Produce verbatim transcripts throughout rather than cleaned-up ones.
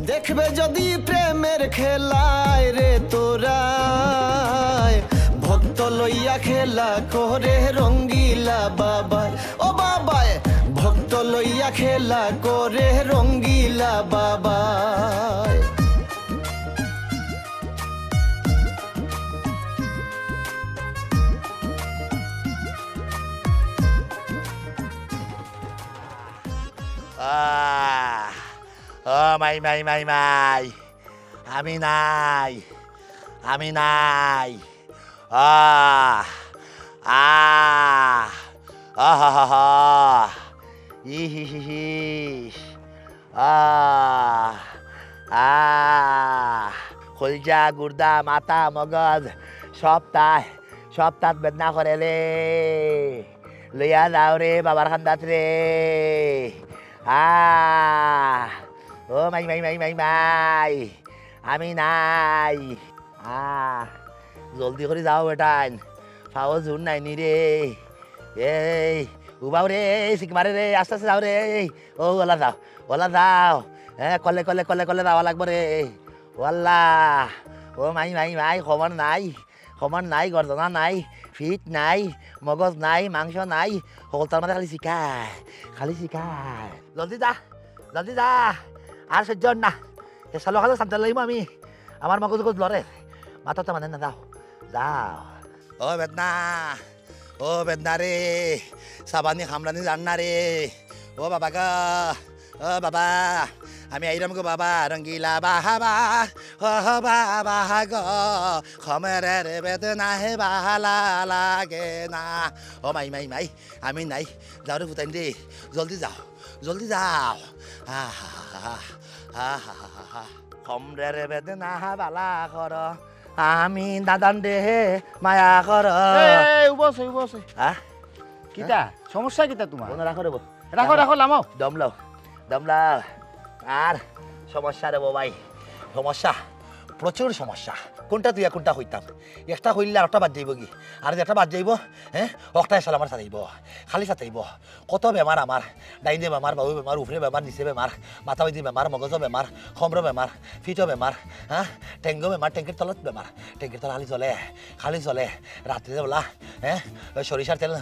দেখবে যদি প্রেমের খেলায় রে তোরায়, ভক্ত লইয়া খেলা করে রঙ্গিলা বাবায়। ও বাবায়, ভক্ত লইয়া খেলা করে রঙ্গিলা বাবায়। আহ, ও মাই, মাই, মাই, মাই, আমি নাই, আমি নাই। আহ, আহ, আহ, ই হি হি হি। আহ, আহ, কলজা, গুর্দা, মাথা, মগজ, সবতায়, সবতাত বেদনা করে রে। লইয়া যাও রে বাবার কান্দাত রে। আহ, ও মাই, মাই, মাই, মাই, মাই, আমি নাই। আহ, জলদি করি যাও বেটাইন, পাও জুর নাই নি রে। এই, উবাও রে, এই, সিক মারে রে, আস্তে আস্তে যাও রে। ও, ওলা যাও, ওলা যাও। হ্যাঁ, কলে, কলে, কলে, কলে যাওয়া লাগবো রে। ও আল্লাহ, ও মাই, মাই, মাই, খবর নাই, খবর নাই, গর্দনা নাই, ফিট নাই, মগজ নাই, মাংস নাই, হকলতার মাঝে খালি শিকায়, খালি শিকায়। জলদি যা, জলদি যা, আর সহ্য অর না। এ শালো খালো সান্তাল লইমু আমি, আমার মগজ গজ লড়ে, মাথা তো মানে না, যাও, যাও। ও বেদনা, ও বেদনা রে, সাবানি খামরানি জান না রে। ও বাবা গো, ও বাবা, আমি আইরাম গো বাবা, রঙ্গিলা বাহাবা, ও বাবা গো, খমরের বেদনা হে বাহালা লাগে না। ও মাই, মাই, মাই, আমি নাই, যাও রে পুতাইন রে, জলদি যাও, জলদি যাও। আহা, আহা, খমরের বেদনা বালা কর, আমি দাদান দেহে মায়া কর। এই, এই, উবো আছে, উবো আছে। হ্যাঁ? কিতা? সমস্যা কিতা তোমার? মনে রাখো রে বউ। রাখো, রাখো, লামাও। দম লও, দম লও। আর সমস্যা রে বউ ভাই, সমস্যা, প্রচুর সমস্যা। কোনটা তুই কোনটা কইতাম? একটা কইলে আরোটা বাদ যাইব কি? আর যেটা বাদ যাইব, হ্যাঁ, ওটাই সালা আমার সাথে খালি সাথে কত বেমার আমার, ডাইনে বেমার, বাবু বেমার, উপরে বেমার, নিচে বেমার, মাথা ব্যথা বেমার, মগজ বেমার, খমর বেমার, ফিট বেমার, হ্যাঁ, টেঙ্গো বেমার, টেঙ্গের তলত বেমার, টেঙ্গের তলত খালি চলে, খালি চলে, রাত্রে বেলা, হ্যাঁ, ওই সরিষার তেল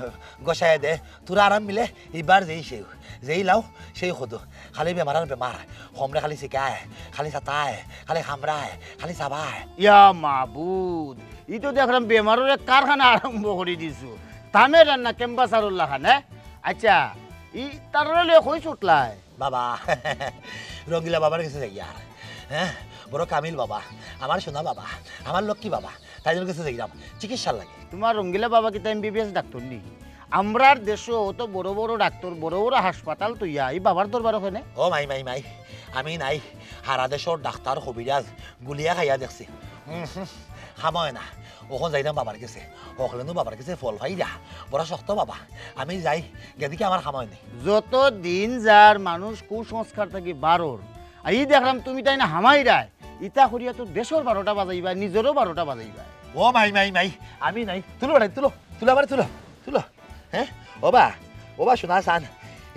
ঘষায় দে, তোরা আরাম মিলে, এবার যেই সেও, যেই লাও, সেই খোদো, খালি বেমার আর বেমার, খমরে খালি শিকায়, খালি সাতায়, খালি খামড়ায়, খালি চাবায়। ইয়া মাবুদ, ই তো দেখলাম বেমারর এক কারখানা আরম্ভ করি দিছো। তামে রান্না কেম্বাসারুল্লাহ খান, হ্যাঁ? আচ্ছা, ই তাররে লইয়া কই ছুটলায়? বাবা, রঙ্গিলা বাবার গেছে যাইয়ার। হ্যাঁ, বড় কামিল বাবা, আমার সোনা বাবা, আমার লক্ষ্মী বাবা, তাইনর গেছে যাইরাম চিকিৎসার লাগি। তোমার রঙ্গিলা বাবা কিতা এমবিবিএস ডাক্তার নি? আমরার দেশো অত বড় বড় ডাক্তার, বড় বড় হাসপাতাল থইয়া ই বাবার দরবার ওখানে? ও মাই, মাই, মাই, আমি নাই, হারা দেশর ডাক্তার কবিরাজ গুলিয়া খাইয়া দেখছি। উম, হুম, কাম অয় না। অখন যাইরাম বাবার গেছে। অখলেনু বাবার গেছে ফল পাইরা। বড় শক্ত বাবা। আমি যাই, গেদিকে আমার কাম অয় নি। যত দিন যার মানুষ কুসংস্কার থাকি বারর। আর ই দেখলাম তুমি তাইন হামাইরায়। ইতা করিয়া তো দেশর বারোটা বাজাইবা, নিজরও বারোটা বাজাইবা। ও মাই, মাই, মাই, আমি নাই। তুলো বেটাইন, তুলো। তুলো আমারে, তুলো। তুলো। হ্যাঁ? ওবা, ওবা, সোনা চান।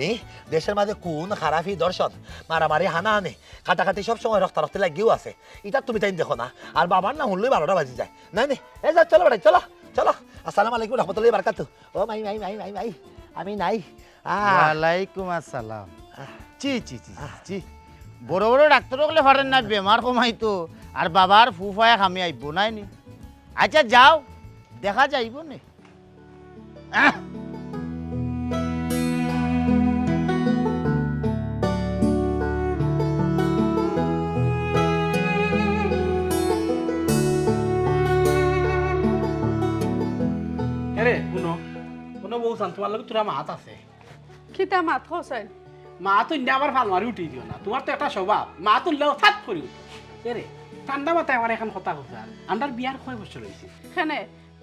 এই দেশর মাঝে খুন, খারাপি, ধর্ষণ, মারামারি, হানাহানি, কাটাকাটি সব সময় রক্তারক্তি লাগিও আছে। ইতা তুমি তাইন দেখো না। আর বাবার না হুনলেই বারোটা বাজি যায়। নাই, নাই। এ যাও, চলো বেটাইন, চলো, চলো। আসসালামু আলাইকুম রহমতুল্লাহি বারাকাতু। ও মাই, মাই, মাই, মাই, মাই। আমি নাই। আহ। ওয়ালাইকুম আসসালাম। জি, জি, জি, জি। বড় বড় ডাক্তার অকলে পারেন না বেমার কমাইতো, আর বাবার ফুফায় কামে আইবো নায় নি। আচ্ছা যাও, দেখা যাইবো নে। আহ! এরে, হুনো, হুনো বউ চান, তোমার লগে থুড়া মাত আছে। কিতা মাত কও চাইন? মাত হুনলে আবার ফাল মারি উঠি দিও না। তোমার তো একটা স্বভাব, মাত হুনলেও ফাত করি উঠো। এরে, ঠান্ডা মাথায় আমার এখন কথা কথা। আমরার বিয়ার কয় বছর অইছে? কেনে?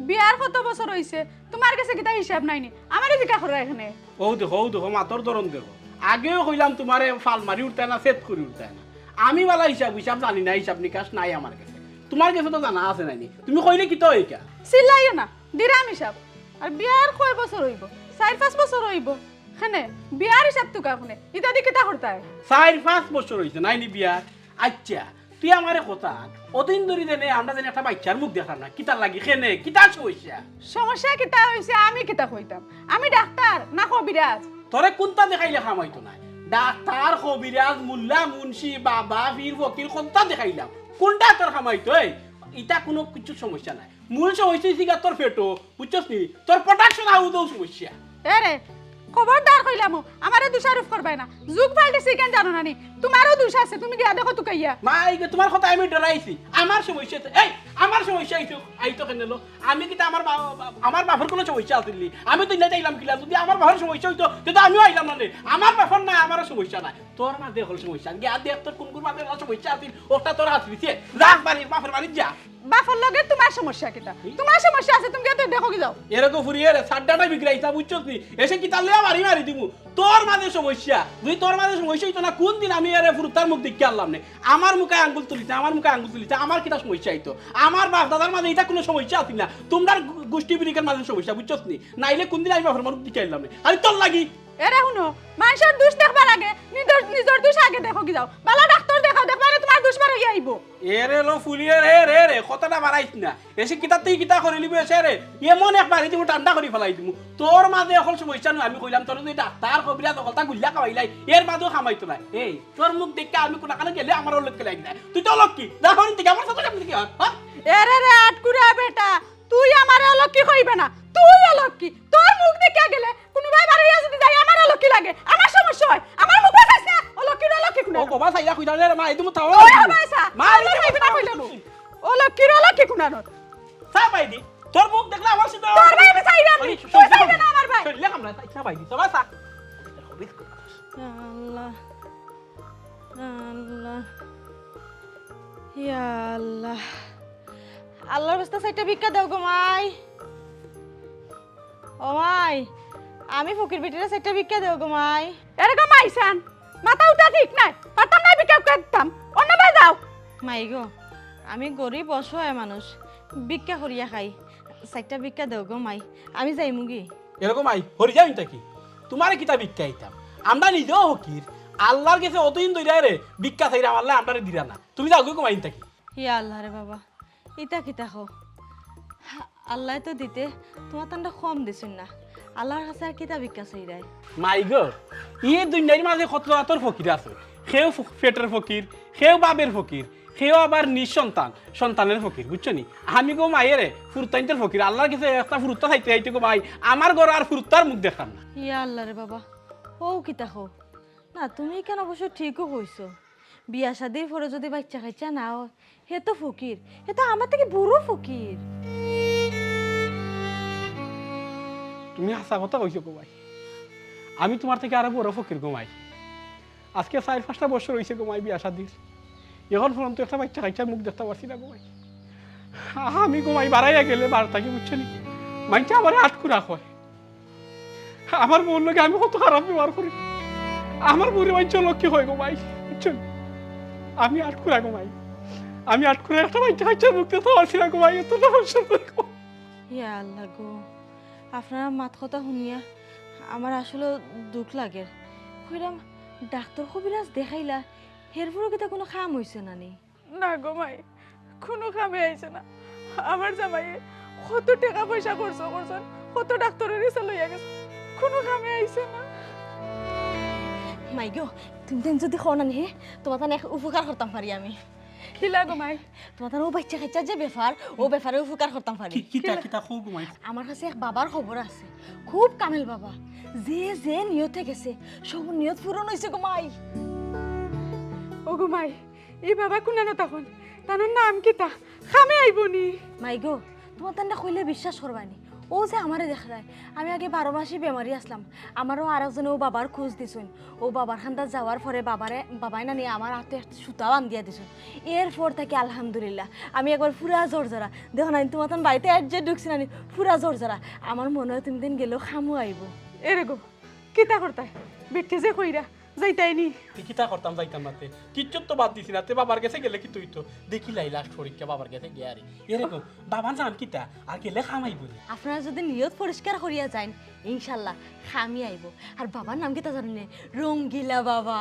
বিয়ার কত বছর অইছে? তোমার গেছে কিতা হিসাব নাই নি? আমারে জিকা কররায় কেনে? অউ দেখো, অউ দেখো, মাতর ধরন দেখো। আগেও কইলাম তোমারে ফাল মারি উঠতায় না, সেট করি উঠতায় না। আমি বালা হিসাব হিসাব জানি না, হিসাব নিকাশ নাই আমার গেছে। তোমার গেছে তো জানা আছে নায় নি? তুমি কইলে কিতা অইকা? চিল্লাইও না, দিরাম হিসাব। আর বিয়ার কয় বছর অইবো? চাইর পাঁচ বছর অইবো। কেনে? বিয়ার হিসাব তুকাও কেনে? ইতা দি কিতা করতায়? চাইর পাঁচ বছর অইছে নায় নি বিয়ার? আইচ্ছা, তুই আমারে কথা, অতদিন ধরি যেনে আমরা যেনে একটা বাইচ্চার মুখ দেখলাম না, কিতার লাগি, কেনে, কিতার সমস্যা? সমস্যা কিতা অইছে, আমি কিতা কইতাম? আমি ডাক্তার না কবিরাজ? তোরে কুনটা দেখাইলে কাম অইতো নায়? ডাক্তার, কবিরাজ, মুল্লা, মুন্সি, বাবা, পীর, ফকির, কুনটা দেখাইলাম? কুনটা তোর কাম অইতো? এই, ইটা কুনু কিচ্ছু সমস্যা নায়। মূল সমস্যা অইছে গিয়া তোর পেটো, বুঝছস নি? তোর production house-ও সমস্যা। এ রে, খবরদার কইলাম, আমারে দোষারোপ করবায় না। যুগ পাল্টেছে, ইখান জানো না নি? তুমারও দোষ আছে, তুমি গিয়া দেখো তুকাইয়া। মা, এই যে তুমার কথায় আমি ডরাইছি। আমার সমস্যা আছে। এই, আমার সমস্যা আইতো, আইতো কেনে লো? আমি কিতা আমার বা-, বা-, আমার বাপর কুনু সমস্যা আছিল নি? আমি তো ইলা চাইলাম কিলা, যদি আমার বাপর সমস্যা অইতো, তে তো আমিও আইলাম না রে। আমার বাপর না, আমারও সমস্যা নাই। তোর মাঝে হকল সমস্যা। গিয়া দেখ তোর কুনগুর মাঝে হকল সমস্যা আছিল, ওটা তোর হাত দিছে। যা বাড়ি, বাপর বাড়ি যা। বাপর লগে তুমার সমস্যা কিতা? হুম? তুমার সমস্যা আছে, তুমি গিয়া তো দেখো কি যাও। এরকম ফুরিয়ে রে, সাড্ডাটা বিগড়াইছা, বুঝছস নি? এসে কিতা লইয়া মারি মারি দিমু। তোর মাঝে সমস্যা, যদি তোর মাঝে সমস্যা অইতো না, কুনদিন আমি এরে ফুরুতার মুখ দেখিয়া আনলাম নে। আমার মুখে আঙ্গুল তুলিছে, আমার মুখে আঙ্গুল তুলিছে, আমার কিতা সমস্যা অইতো? আমার বাপ দাদার মাঝে ইটা কুনু সমস্যা আছিল না, তুমরার গু-, গুষ্টি বিরিকের মাঝে সমস্যা, বুঝছস নি? নাইলে কুনদিন আমি বাপর মুখ দেখিয়া আনলাম নে। খালি তোর লাগি। এরে হুনো, মানষর দুষ দেখবার আগে নিজর, নিজর দুষ আগে দেখো কি যাও। বালা ডাক্তর দেখাও, দেখবায় না তুমার দুষ বারইয়া আইবো। এরে লো ফুলিয়ে রে, রে, রে, কথাটা বাড়াইস না। এসে কিতা তুই কিতা করিলিবি এসে রে? এমন এক মারি দিমু, ঠান্ডা করি ফালাই দিমু। তোর মাঝে হকল সমস্যা নয়, আমি কইলাম তোর যদি ডাক্তার, কবিরাজ হকলতা গুল্লা খাওয়াইলাই, এর মাঝেও কাম অইতো নায়। এই, তোর মুখ দেখিয়া আমি কুনাখানো গেলে আমার অলক্ষী লাগি যায়। তুই তো অলক্ষী, যা হরিণ থেকে আমার সাথে কেমন কি হয়, হ্যাঁ? এরে রে আটকুরা বেটা, তুই আমারে অলক্ষী কইবে না, তুই অলক্ষী। তোর মুখ দেখিয়া গেলে কুনুবায় বারইয়া যদি যাই, আমার অলক্ষী লাগে, আমার সমস্যা অয়, আমার মুখে চাইস না, অলক্ষীর অলক্ষী কুনা। ও বাবা, চাইয়া কইতাম রে মা, এই তুমি থাও। তুই আমায় চা, মা, এই আমায় তুমি চাইবে না থাও। কইলাম। অলক্ষীর অলক্ষী কুনানো। চা পাই দি, তোর মুখ দেখলে আমার সাথে তোর ভাই আমি চাই না, আমি। ওই, তুই চাইবে না আমার ভাই। চল, লেখ আমরা, চা পাই দি, চা, চা। আল্লাহ, আল্লাহ, ইয়া আল্লাহ, আল্লাহর রাস্তা চাইরটা ভিক্ষা দেও গো মাই। ও মাই, আমি ফকির বেটিরে চাইরটা ভিক্ষা দেও গো মাই। এরে গো মাইসান, মাথা উঠা ঠিক নাই, পারতাম না ভিক্ষা করতাম, অন্য বায় যাও। মাই গো, আমি গরিব অসহায় মানুষ, ভিক্ষা করিয়া খাই, চাইরটা ভিক্ষা দেও গো মাই, আমি যাইমুগি। এরকম আই, হরি যাও ইনতা কি? তুমারে কিতা ভিক্ষা দিতাম? আমরা নিজেও ফকির, আল্লাহর গেছে অতদিন ধরিয়া রে ভিক্ষা চাইরা আল্লায় আমরারে দিরা না, তুমি যাও গো মাই ইনতা কি? ইয়া আল্লাহ রে বাবা, ইতা কিতা কও? আল্লায় তো দিতে তুমার তানরে কম দিছইন না, আল্লাহর কাছে আর কিতা ভিক্ষা চাইরায়? মাই গো, ই দুনিয়ার মাঝে কত জাতর ফকির আছে, কেউ ফ-, পেটের ফকির, কেউ বাপের ফকির, কেউ আবার নিঃসন্তান, সন্তানের ফকির, বুঝছো নি? আমি গো মাইরে, ফুরুতাইন্তর ফকির, আল্লাহর গেছে একটা ফুরুতা চাইতে চাইতে গো মাই, আমার ঘর আর ফুরুতার মুখ দেখতাম না। ইয়া আল্লাহ রে বাবা, ও কিতা কও? না, তুমি ইখান অবশ্য ঠিকও কইছো। বিয়া শাদির পরে যদি বাইচ্চা কাইচ্চা না অয়, হে তো ফকির, হে তো আমার থাকি বড় ফকির। তুমি হাছা কথা কইছো গো মাই, আমি তুমার থাকি আরো বড় ফকির গো মাই। আজকে চাইর পাঁচটা বছর অইছে গো মাই বিয়া শাদির, এখন পর্যন্ত একটা বাইচ্চা কাইচ্চার মুখ দেখতাম পারছি না গো মাই। আমি গো মাই বারইয়া গেলে বার থাকি, বুঝছো নি? মাইনষে আমারে আটকুরা কয়। আমার বউর লগে আমি কত খারাপ ব্যবহার করি। আমার বউরে মাইনষে লক্ষ্মী কয় গো মাই, বুঝছো নি? আমি আটকুরা গো মাই। আমি আটকুরা একটা বাইচ্চা কাইচ্চার মুখ দেখতাম পারছি না গো মাই, এতটা বছর ধরি গো। ইয়া আল্লাহ গো, আপনারার মাত কথা হুনিয়া আমার আসলে দুখ লাগের। কইরাম, ডাক্তর কবিরাজ দেখাইলা, এরপরও কিতা কুনু কাম অইছে না নি? না গো মাই, কুনু কামে আইছে না। আমার জামাইয়ে কত টেকা পয়সা খরচ করছইন, কত ডাক্তরর গেছে লইয়া গেছইন, কুনু কামে আইছে না। মাই গো, তুমি তাইন যদি কও না নি, হে, তুমার তান এক উপকার করতাম পারি আমি। কিলা গো মাই? তুমার তান অউ বাইচ্চা কাইচ্চার যে ব্যাপার, অউ ব্যাপারে উপকার করতাম পারি। কি, কিতা, কিলা? কিতা কও গো মাই? আমার কাছে এক বাবার খবর আছে, খুব কামেল বাবা, যে যে নিয়তে গেছে, সব নিয়ত পূরণ অইছে গো মাই। ও গো মাই, ই বাবা কুনানো তখন? তানর নাম কিতা? কামে আইবো নি? মাই গো, তুমার তানরে কইলে বিশ্বাস করবায় নি। অউ যে আমারে দেখরায়, আমি আগে বারো মাসি বেমারি আছলাম। আমারও আরেকজনে অউ বাবার খোঁজ দিছইন। অউ বাবার কান্দাত যাওয়ার পরে বাবারে, বাবায় নানি আমার আতো একটা সুতা বান্দিয়া দিছইন। এরপর থাকি আলহামদুলিল্লাহ, আমি একবার পুরা জরজরা। দেখো না, তুমার তান বাড়িত আইজ যে ঢুকছি নানি, পুরা জরজরা। আমার মনো অয় তুমি তাইন গেলেও কামো আইবো। এরে গো, কিতা করতায়? বেটি যে কইরা, যাইতায়নি। তে কিতা করতাম, যাইতাম না তে। কিচ্ছু তো বাদ দিছি না, তে বাবার গেছে গেলে কিতা অইতো? দেখি লাই লাস্ট পরীক্ষা বাবার গেছে গিয়া আরি। এরকম, বাবার নাম কিতা? আর গেলে কাম আইবো নি। আপনারা যদি নিয়ত পরিষ্কার করিয়া যাইন, ইনশাল্লাহ কামে আইবো। আর বাবার নাম কিতা জানইন নি? রঙ্গিলা বাবা।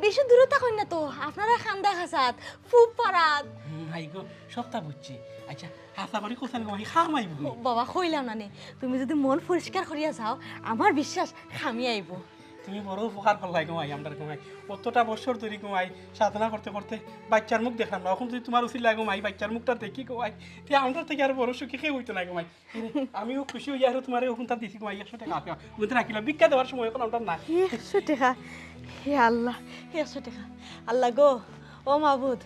বেশি দূরে থাকইন না তো, আপনারা কান্দা কাছাত, ফুপ পাড়াত। হুম, হাই গো, সবতা বুঝছি। আচ্ছা, আশা করি কোথায় গো, আমি কাম আইবো নি। ও বাবা, কইলাম না নি, তুমি যদি মন পরিষ্কার করিয়া যাও, আমার বিশ্বাস কামে আইবো। তুমি বড় উপকার করলায় গো মাই, আমরার গো মাই। অতটা বছর ধরি গো মাই, সাধনা করতে করতে বাইচ্চার মুখ দেখলাম না। অখন যদি তুমার উছিলায় গো মাই, বাইচ্চার মুখটা দেখি গো মাই, তে আমরার থাকি আর বড় সুখী কেউ অইতো নায় গো মাই। আমিও খুশি অইয়া আরো তুমারে অখন তা দিছি গো মাই, একশো টেকা আছে। অখন তো রাখিলাম, ভিক্ষা দেওয়ার সময় অখন আমরার নাই। একশো টেকা? হে আল্লাহ, একশো টেকা। আল্লাহ গো, ও মাবুদ,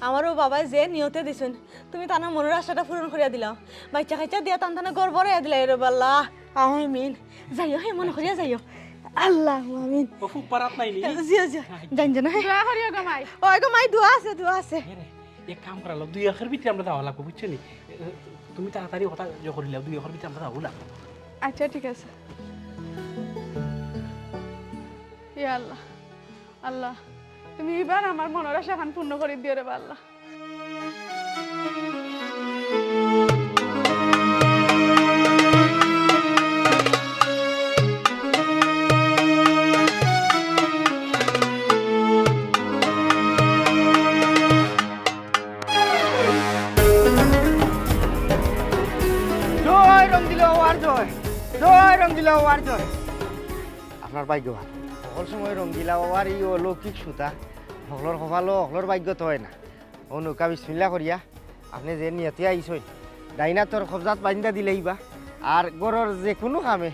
আমার অউ বাবায় যে নিয়তে দিছইন, তুমি তান মনর আশাটা পূরণ করিয়া দিলাও। বাইচ্চা কাইচ্চা দিয়া তান তানে ঘর ভরাইয়া দিলাও রে আল্লাহ। আমিন। যাইও, হে মনে করিয়া যাইও। আল্লাহ, আমিন। ও ফুপ পাড়াত নাই নি? জিও, জিও। যাইন, যাইন, হে। দোয়া করিও গো মাই। ওই গো মাই, দোয়া আছে, দোয়া আছে। এ রে, এক কাম করা লাগবো, দুই একের ভিতরে আমরা যাওয়া লাগবো, বুঝছো নি? এ, তুমি তাড়াতাড়ি কথা ইয়ে করিলাও, দুই একের ভিতরে আমরা যাওয়া লাগবো। আচ্ছা, ঠিক আছে। ইয়া আল্লাহ, আল্লাহ, তুমি ইবার আমার মনর আশাখান পূর্ণ করি দিও রে বা আল্লাহ। জয় রঙ্গিলা বাবার জয়, জয় রঙ্গিলা বাবার জয়। আপনার ভাগ্য ভালা। হকল সময় রঙ্গিলা বাবার ই অলৌকিক সুতা, হকলর কপালো, হকলর ভাগ্যত অয় না। অউ নৌকা বিসমিল্লা করিয়া, আপনে যে নিয়তে আইছইন, ডাইন আতর কবজাত বাইন্দা দিলাইবা, আর ঘরর যেকুনু কামে,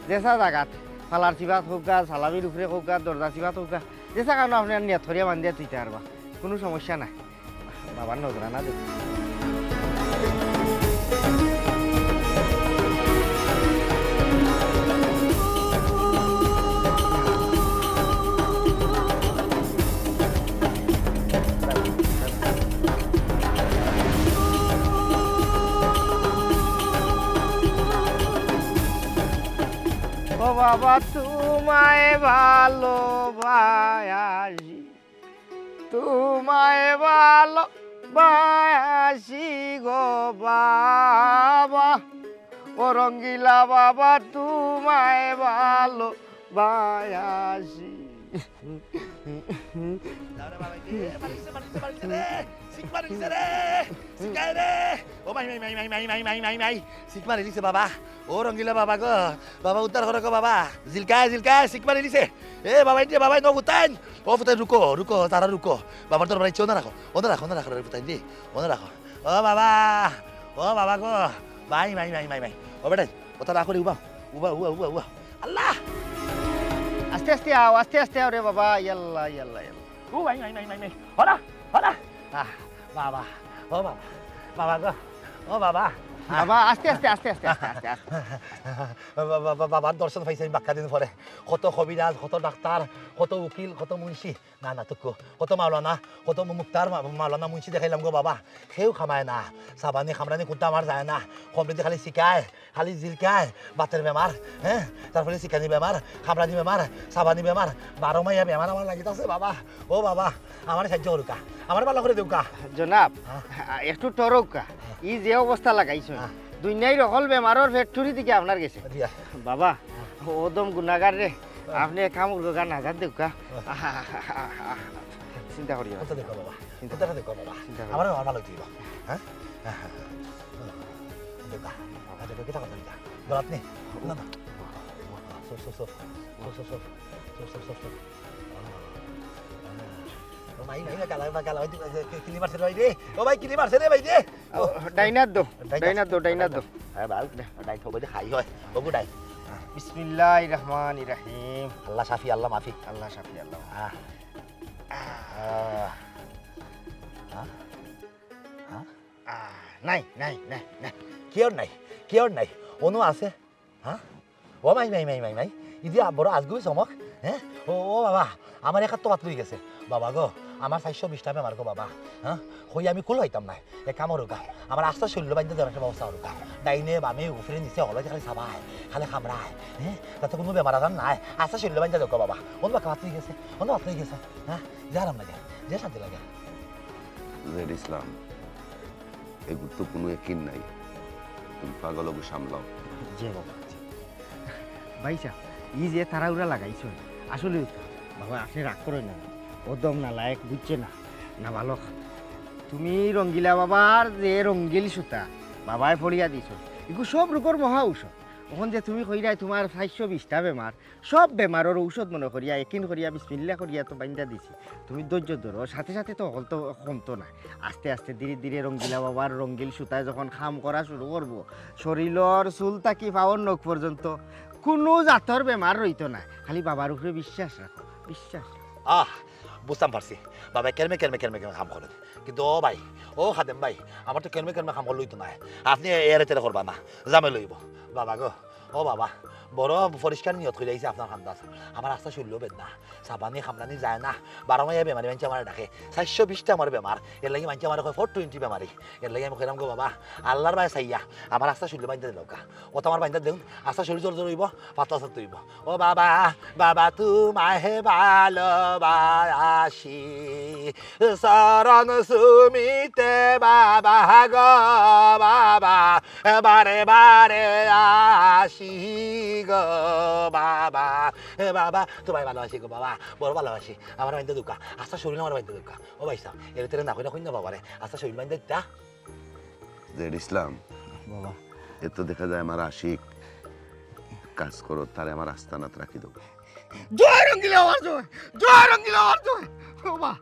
যেছা জাগাত, ফালার চিবাত কউক্কা, সালামির উপরে কউক্কা, দরজা চিবাত কউক্কা, যেছা কানো আপনে নিয়ত করিয়া বাইন্দা থইতা পারবা, কুনু সমস্যা নাই। বাবার নজরানা দেখ। ও বাবা, তুমায় ভালোবাসি, তুমায় ভালোবাসি গো বাবা, ও রঙ্গিলা বাবা, তুমায় ভালোবাসি। যাও রে বাবা, এই যে, মারিছে, মারিছে, মারিছে রে। সিক মারিছে রে। সিকায় রে। ও মাই, মাই, মাই। সিক মারিলিছে বাবা। ও রঙ্গিলা বাবা গো। বাবা উদ্ধার করো গো বাবা। জিলকায়, জিলকায়, সিক মারিলিছে। এ বাবা, ইন্টে বাবা, নো ফুতাইন। ও ফুতাইন, রুকো, রুকো, তারা রুকো। বাবার দরবার ইচ্ছে, ওনা রাখো। ওনা রাখো, ওনা রাখো রে ফুতাইন রে। ওনা রাখো। ও বাবা। ও বাবা গো। মাই, মাই, মাই, মাই, মাই। ও বেটাইন, ওতা রাখো রে, উবাও। উবাও, উবাও, উবাও, উবাও। আল্লাহ! আস্তে আস্তে আও, আস্তে আস্তে আও রে বাবা, ইয়াল্লা, ইয়াল্লা, ইয়াল্লা। ও ভাই, ভাই, ভাই, ভাই, ভাই। হলা, হলা। আহ, বাবা, ও বাবা, বাবা গো, ও বাবা। বাবা, আস্তে, আস্তে, আস্তে। বাবা, বাবা, বাবার দর্শন পাইছি আমি বাক্কা দিন পরে। কত কবিরাজ, কত ডাক্তার, কত উকিল, কত মুন্সি। না, না, তুকু। কত মাওলানা, কত মু-, মুক্তার মা-, মাওলানা মুন্সি দেখাইলাম গো বাবা। কেউ কামায় না। সাবানি, কামড়ানি কুন্তা আমার যায় না। কমরেডি খালি সিকায়, খালি জিলকায়, বাতের বেমার, হ্যাঁ? তারপরে সিকানি বেমার, কামড়ানি বেমার, সাবানি বেমার, বারো মাইয়া বেমার আমার লাগিত আছে বাবা। ও বাবা, আমারে সাহায্য করুক্কা, আমারে ভালা করি দেউক্কা। জনাব, হ্যাঁ। একটু টরউক্কা। হ্যাঁ। ই যে অবস্থা লাগাইছইন, হ্যাঁ। দুনিয়ার হকল বেমারর factory থাকি আপনার গেছে। দিয়া। বাবা, হ্যাঁ। অদম গুনাগার রে, আপনে এক কাম করুক্কা, নাজাত দেউক্কা। চিন্তা করিও না। কুন্তা দেউক্কা বাবা? কুন্তা দেউক্কা বাবা? চিন্তা করিও না। আমারে ভালা অইতো অইবো। হ্যাঁ? দেউক্কা। দেউক্কা, কিতা করতাম ইটা? গলাত নি? না, না। সব, সব, সব। সব, সব, সব। সব, সব, সব, সব। ও মাই, মাই, গালা, গালা, গালা, ওই যে, কিলি মারছে রে ভাই রে। ও ভাই, কিলি মারছে রে ভাই রে। ও, ডাইনাত দো, ডাইনাত দো, ডাইনাত দো। হ্যাঁ, বাল, ডাইন তো বলে খাই হয়। ও গো ডাইন। বিসমিল্লাহির রহমানির রহিম। আল্লাহ শাফি, আল্লাহ মাফি। আল্লাহ শাফি, আল্লাহ মাফি। আহ। আহ। আহ। আহ। আহ। নাই, নাই, নাই, নাই। কিয়র নাই? কিয়র নাই? অনু আছে? হ্যাঁ? ও মাই, মাই, মাই, মাই, মাই। ইদি আ-, বড় আজগুবি চমক। হ্যাঁ? ও, ও বাবা, আমার এক আত তো বাত লই গেছে। বাবা গো, আমার চাইরশো বিশটা বেমার গো বাবা, হ্যাঁ? কই আমি কুল পাইতাম নায়। এক কাম করউক্কা, আমার আস্তা শরীলো বাইন্ধা দেওয়ার একটা ব্যবস্থা করউক্কা। ডাইনে, বামে, উপরে, নিচে, হকলতে খালি চাবায়, খালি কামড়ায়, হ্যাঁ? যাতে কুনু বেমার আজার নাই, আস্তা শরীলো বাইন্ধা দেউক্কা বাবা। অনো বাক্কা ভাত অই গেছে, অনো ভাত অই গেছে, হ্যাঁ? যে আরাম লাগে, যে শান্তি লাগে। জেড ইসলাম, এগুর তো কুনু একিন নাই। তুমি পাগল অগু সামলাও। জি বাবা, জি। ভাইসাব, ই যে তাড়াহুড়া লাগাইছো, আসলেউ তো, বাবা, আপনে রাগ করইন না। ও দম নালায়েক, বুঝছে না, নাবালক। তুমি রঙ্গিলা বাবার যে রঙ্গিল সুতা, বাবায় ফড়িয়া দিছো, ইগু সব রোগর মহা ঔষধ। অখন যে তুমি কইরায় তুমার চাইরশো বিশটা বেমার, সব বেমারর ঔষধ মনো করিয়া, একিন করিয়া, বিসমিল্লা করিয়া তো বাইন্ধা দিছি। তুমি ধৈর্য ধরো, সাথে সাথে তো হকল তো কমতো না। আস্তে আস্তে, ধীরে ধীরে রঙ্গিলা বাবার রঙ্গিল সুতায় যখন কাম করা শুরু করবো, শরীলর চুল থাকি পাওর নখ পর্যন্ত কুনু জাতর বেমার রইতো না। খালি বাবার উপরে বিশ্বাস রাখো, বিশ্বাস। আহ, বুঝতাম পারছি। বাবায় কেরমে কেরমে কেরমে কেরমে কাম করইন। কিন্তু ও ভাই, ও খাদেম ভাই, আমার তো কেরমে কেরমে কাম করলে অইতো নায়। আপনে এরে তেরে করবা না, জামেলা অইবো। বাবা গো, ও বাবা, বড় পরিষ্কার নিয়ত করিয়া আইছি আপনার কান্দাত। আমার আস্তা শরীলো বেদনা, চাবানি কামড়ানি যায় না। বারো মাইয়া বেমারি মাইনষে আমারে ডাকে। চাইরশো বিশটা আমার বেমার, এরলাগি মাইনষে আমারে কয় ফোর টোয়েন্টি বেমারি। এরলাগি আমি কইরাম গো বাবা, আল্লার বায় চাইয়া আমার আস্তা শরীলো বাইন্ধা দিলাউক্কা। অতা আমার বাইন্ধা দেউক্কা, আস্তা শরীল জোর জোর অইবো, পাতলা সারতে অইবো। ও বাবা, বাবা তুমায় ভালোবাসি, চরণ সুমিতে বাবা গো বাবা, বারে বারে আসি গো বাবা। এ বাবা, তুমায় ভালোবাসি গো বাবা, বড় ভালোবাসি। আমারে বাইন্ধা দেউক্কা, আস্তা শরীল আমারে বাইন্ধা দেউক্কা। ও ভাইসাব, এরে তেরে না কইরা কইন না বাবারে, আস্তা শরীল বাইন্ধা দিতা। জেড ইসলাম, বাবা। এ তো দেখা যায় আমার আশিক। কাজ করো, তারে আমার আস্তানাত রাখি দেও। জয় রঙ্গিলা বাবার জয়, জয় রঙ্গিলা বাবার জয়। ও বাবা,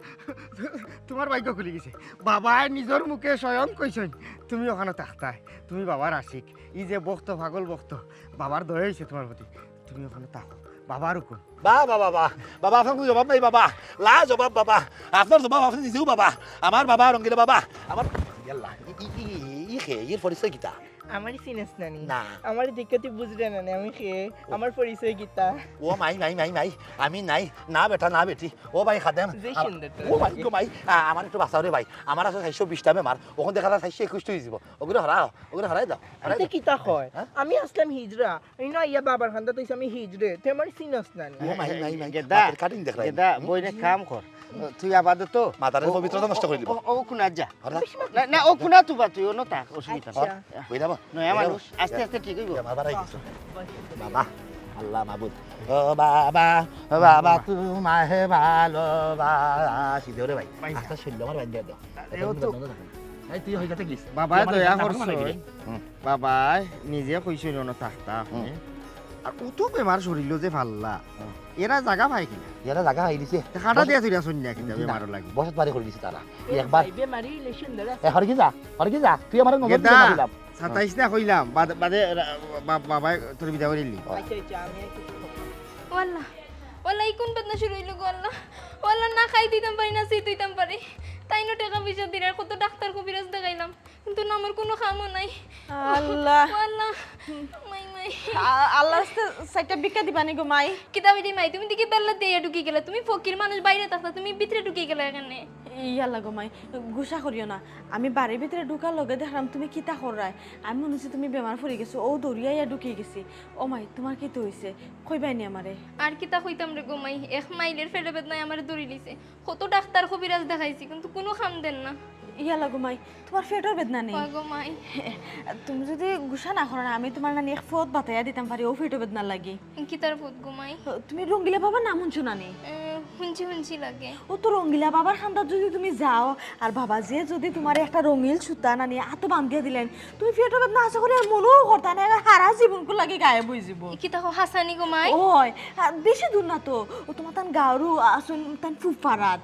তুমার ভাগ্য খুলি গেছে। বাবায় নিজর মুখে স্বয়ং কইছইন, তুমি অখানো থাকতায়। তুমি বাবার আশিক, ই যে ভক্ত, পাগল ভক্ত, বাবার দয়া অইছে তুমার প্রতি। তুমি অখানো থাকো, বাবার হুকুম। বাহ, বাহ, বাহ, বাহ। বাবা, আপনার কুনু জবাব নাই, বাবা। লা জবাব, বাবা। আপনার জবাব আপনে নিজেউ, বাবা। আমার বাবা, রঙ্গিলা বাবা। আমার, ইয়াল্লা, ই, ই, ই, ই কে, ইর পরিচয় কিতা? আমারে চিনস না নি? না। আমারে দেখিয়া তুই বুঝরে না নি, আমি কে? আমার পরিচয় কিতা? ও মাই, মাই, মাই, মাই। আমি নাই। না বেটা, না বেটি। ও ভাই খাদেম। যে সুন্দর তো। ও মাই গো মাই। আ-, আমার একটু বাঁচাও রে ভাই। আমার আছে চাইরশো বিশটা বেমার। অখন দেখা যায় চাইরশো একুশটা অইযিবো। অগুরে হরাও, অগুরে হরাই দেও, হরাই দেও। কিতা কয়? হ্যাঁ? আমি আছলাম হিজড়া। ইনো আইয়া বাবার কান্দাত অইছি আমি হিজড়ে। তে আমারে চিনস না নি? ও মাই, মাই, মাই। গেদা, মাথার cutting দেখরায়। গেদা, হুম? বইন এক কাম কর। তুই আপাতত মাথার ও, পবিত্রতা ও, নষ্ট করি দিবো। ও, ও, ও কুনাত যা। হরাই। না, না, ও কুনাত তুবা তুই, অনো থাক, অসুবিধা নাই। আচ্ছা। বই যাবো? নয়া মানুষ, আস্তে আস্তে ঠিক অইবো। বাবা, আল্লাহ মাবুদ। ও বাবা, ও বাবা, তুমায় ভালোবাসি। দেও রে ভাই। ভাই। আস্তা শরীল আমার বাইন্ধা দেও। আরে ও তো এই তুই হয়ে যাতে গেছিস। বাবা তুই আমার দয়া কাছে করছো। হুম। বাবা নিজে কইছইন অনো থাকতা আপনে। হুম। আর অত বেমার শরীলো যে ফাল্লা, হুম। এরা জাগা পায় কিনা? এরা জাগা পাই দিছে। তে কাটা দিয়া তুই আসুন না কিতা বেমারও লাগি। বসত বাড়ি করি দিছে তারা। এ একবার ভাই, বেমারি relation ধরে আছে। এ, হরগি যা, হরগি যা। তুই আমার নজর গেদা, দিতে না দিলাম। সাতাইশ না কইলাম, বাদে, বাদে রা-, বা-, বাবায় তোর বিদায় করিলি। আচ্ছা, আচ্ছা, আমি আর কিছু করতাম না। ও আল্লাহ, ও আল্লাহ, ই কুন বেদনা শুরু অইলো গো আল্লাহ? ও আল্লাহ, না খাইতাম পারি, না ছিতাম পারি। তাইন টেকা পয়সা দিরা, কত ডাক্তার কবিরাজ দেখাইলাম, কিন্তু না, আমার কুনু কামও নাই। আল্লাহ। ও আল্লাহ, মাই, মাই। আ-, আল্লাহর রাস্তায় চাইরটা ভিক্ষা দিবা নি গো মাই? কিতা অইছে মাই? তুমি দেখি বেল্লা দিয়া ঢুকি গেলা। তুমি ফকির মানুষ, বাইরে থাকতা, তুমি ভিতরে ঢুকি গেলা কেনে? ইয়াল্লা গো মাই, গুসা করিও না। আমি বাড়ির ভিতরে ঢুকার লগে দেখলাম তুমি কিতা কররায়। আমি মনে অইছে তুমি বেমার পড়ি গেছো, অউ দৌড়িয়া আইয়া ঢুকি গেছি। ও মাই, তুমার কিতা অইছে? কইবায় নি আমারে? আর কিতা কইতাম রে গো মাই, এক মাইলর পেটো বেদনায় আমারে ধরিলিছে। কত ডাক্তার কবিরাজ দেখাইছি, কিন্তু কুনু কাম দের না। ইয়াল্লা গো মাই, তুমার পেটর বেদনা নি? অয় গো মাই। তুমি যুদি গুসা না করো না, আমি তুমার নানি এক পথ বাতাইয়া দিতাম পারি, অউ পেটর বেদনার লাগি। কিতার পথ গো মাই? তুমি রঙ্গিলা বাবার নাম হুনছো না নি? এ, হুনছি, হুনছি লাগে। অউ তো রঙ্গিলা বাবার কান্দাত যুদি তুমি যাও, আর বাবাজিয়ে যুদি তুমারে একটা রঙ্গিল সুতা নানি আতো বান্ধিয়া দিলাইন, তুমি পেটর বেদনা আশা করি আর মনেও করতায় না, এবার হারা জীবনকুর লাগি গায়েব অইযিবো। কিতা কও, হাছা নি গো মাই? অয়, আর বেশি দূর না তো, অউ তুমার তান গাঁওরউ আছইন তান ফুফারাত।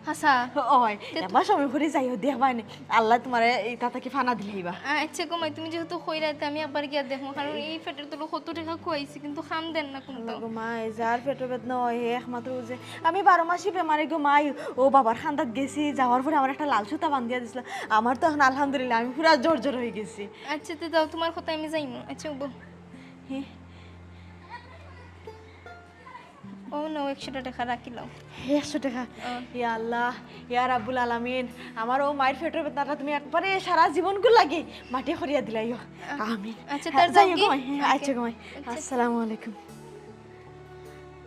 হাছা। অয়, তে তু- একবার সময় করি যাইও, দেখবায় নি, আল্লায় তুমারে ইতা থাকি ফানা দিলাইবা। আচ্ছা গো মাই, তুমি যেহেতু কইরায়, তে আমি একবার গিয়া দেখমু, কারণ এই পেটর তলো কত টেকা খুয়াইছি, কিন্তু কাম দের না কুনতা। আল্লাহ গো মাই, যার পেটর বেদনা অয়, হে একমাত্র বুঝে। আমি বারো মাসি বেমারি গো মাই, অউ বাবার কান্দাত গেছি, যাওয়ার পরে আমারে একটা লাল সুতা বান্ধিয়া দিছলা। আমার তো অখন আলহামদুলিল্লাহ, আমি পুরা জোর জোর অইগেছি। আচ্ছা, তে যাও, তুমার কথায় আমি যাইমু। আচ্ছা, বউ। হে। ও না, একশোটা টেকা রাখিলাও। একশো টেকা। ইয়া আল্লাহ, ইয়া রাব্বুল আলামিন, আমার অউ মাইর পেটর বেদনাটা তুমি একবারে সারা জীবনকুর লাগি মাটি করিয়া দিলাইও। আমিন। আচ্ছা, তার যাই যাও হোক, কি? মাই, হ্যাঁ, আচ্ছা গো, মাই। আচ্ছা। আসসালামু আলাইকুম।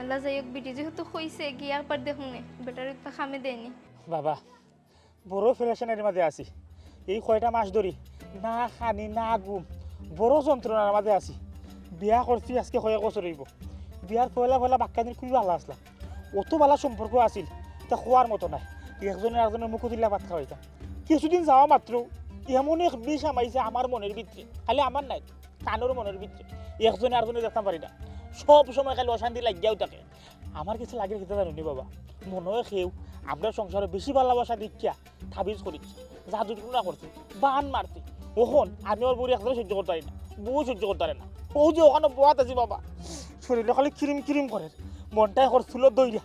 আল্লাহ, যাই হোক, বেটি যেহেতু কইছে গিয়া একবার দেখমুনে, বেটারে তো কামে দেয়নি। বাবা, বড় পেরেশানির মাঝে আছি। এই কয়টা মাস ধরি না খানি না ঘুম, বড় যন্ত্রণার মাঝে আছি। বিয়া করছি আজকে কয়েক বছর অইবো। বিয়ার পয়লা পয়লা বাক্কা দিন খুবই ভালা আছলাম, অত ভালা সম্পর্ক আছিল, ইতা কওয়ার মতো নায়। একজনে আরকজনর মুখো তুলিয়া ভাত খাওয়াইতাম। কিছুদিন যাওয়া মাত্র এমন এক বিষ হামাইছে আমার মনর ভিতরে, খালি আমার নায়, তানর মনর ভিতরে। একজনে আরকজনরে দেখতাম পারি না, সব সময় খালি অশান্তি লাগিয়াউ থাকে। আমার গেছে লাগের কিতা জানো নি বাবা, মনো অয় কেউ আমরার সংসারো বেশি ভালোবাসা দেখিয়া তাবিজ করিছে, জাদু টুনা করছে, বান মারছে। অখন আমি আমার বউরে একদম সহ্য করতাম পারি না, বউ সহ্য করতাম পারে না। অউ যে অখানো বওয়াত আছি বাবা, শরীরটা খালি কিরিম কিরিম করের, মনটায় করছিল দইরা,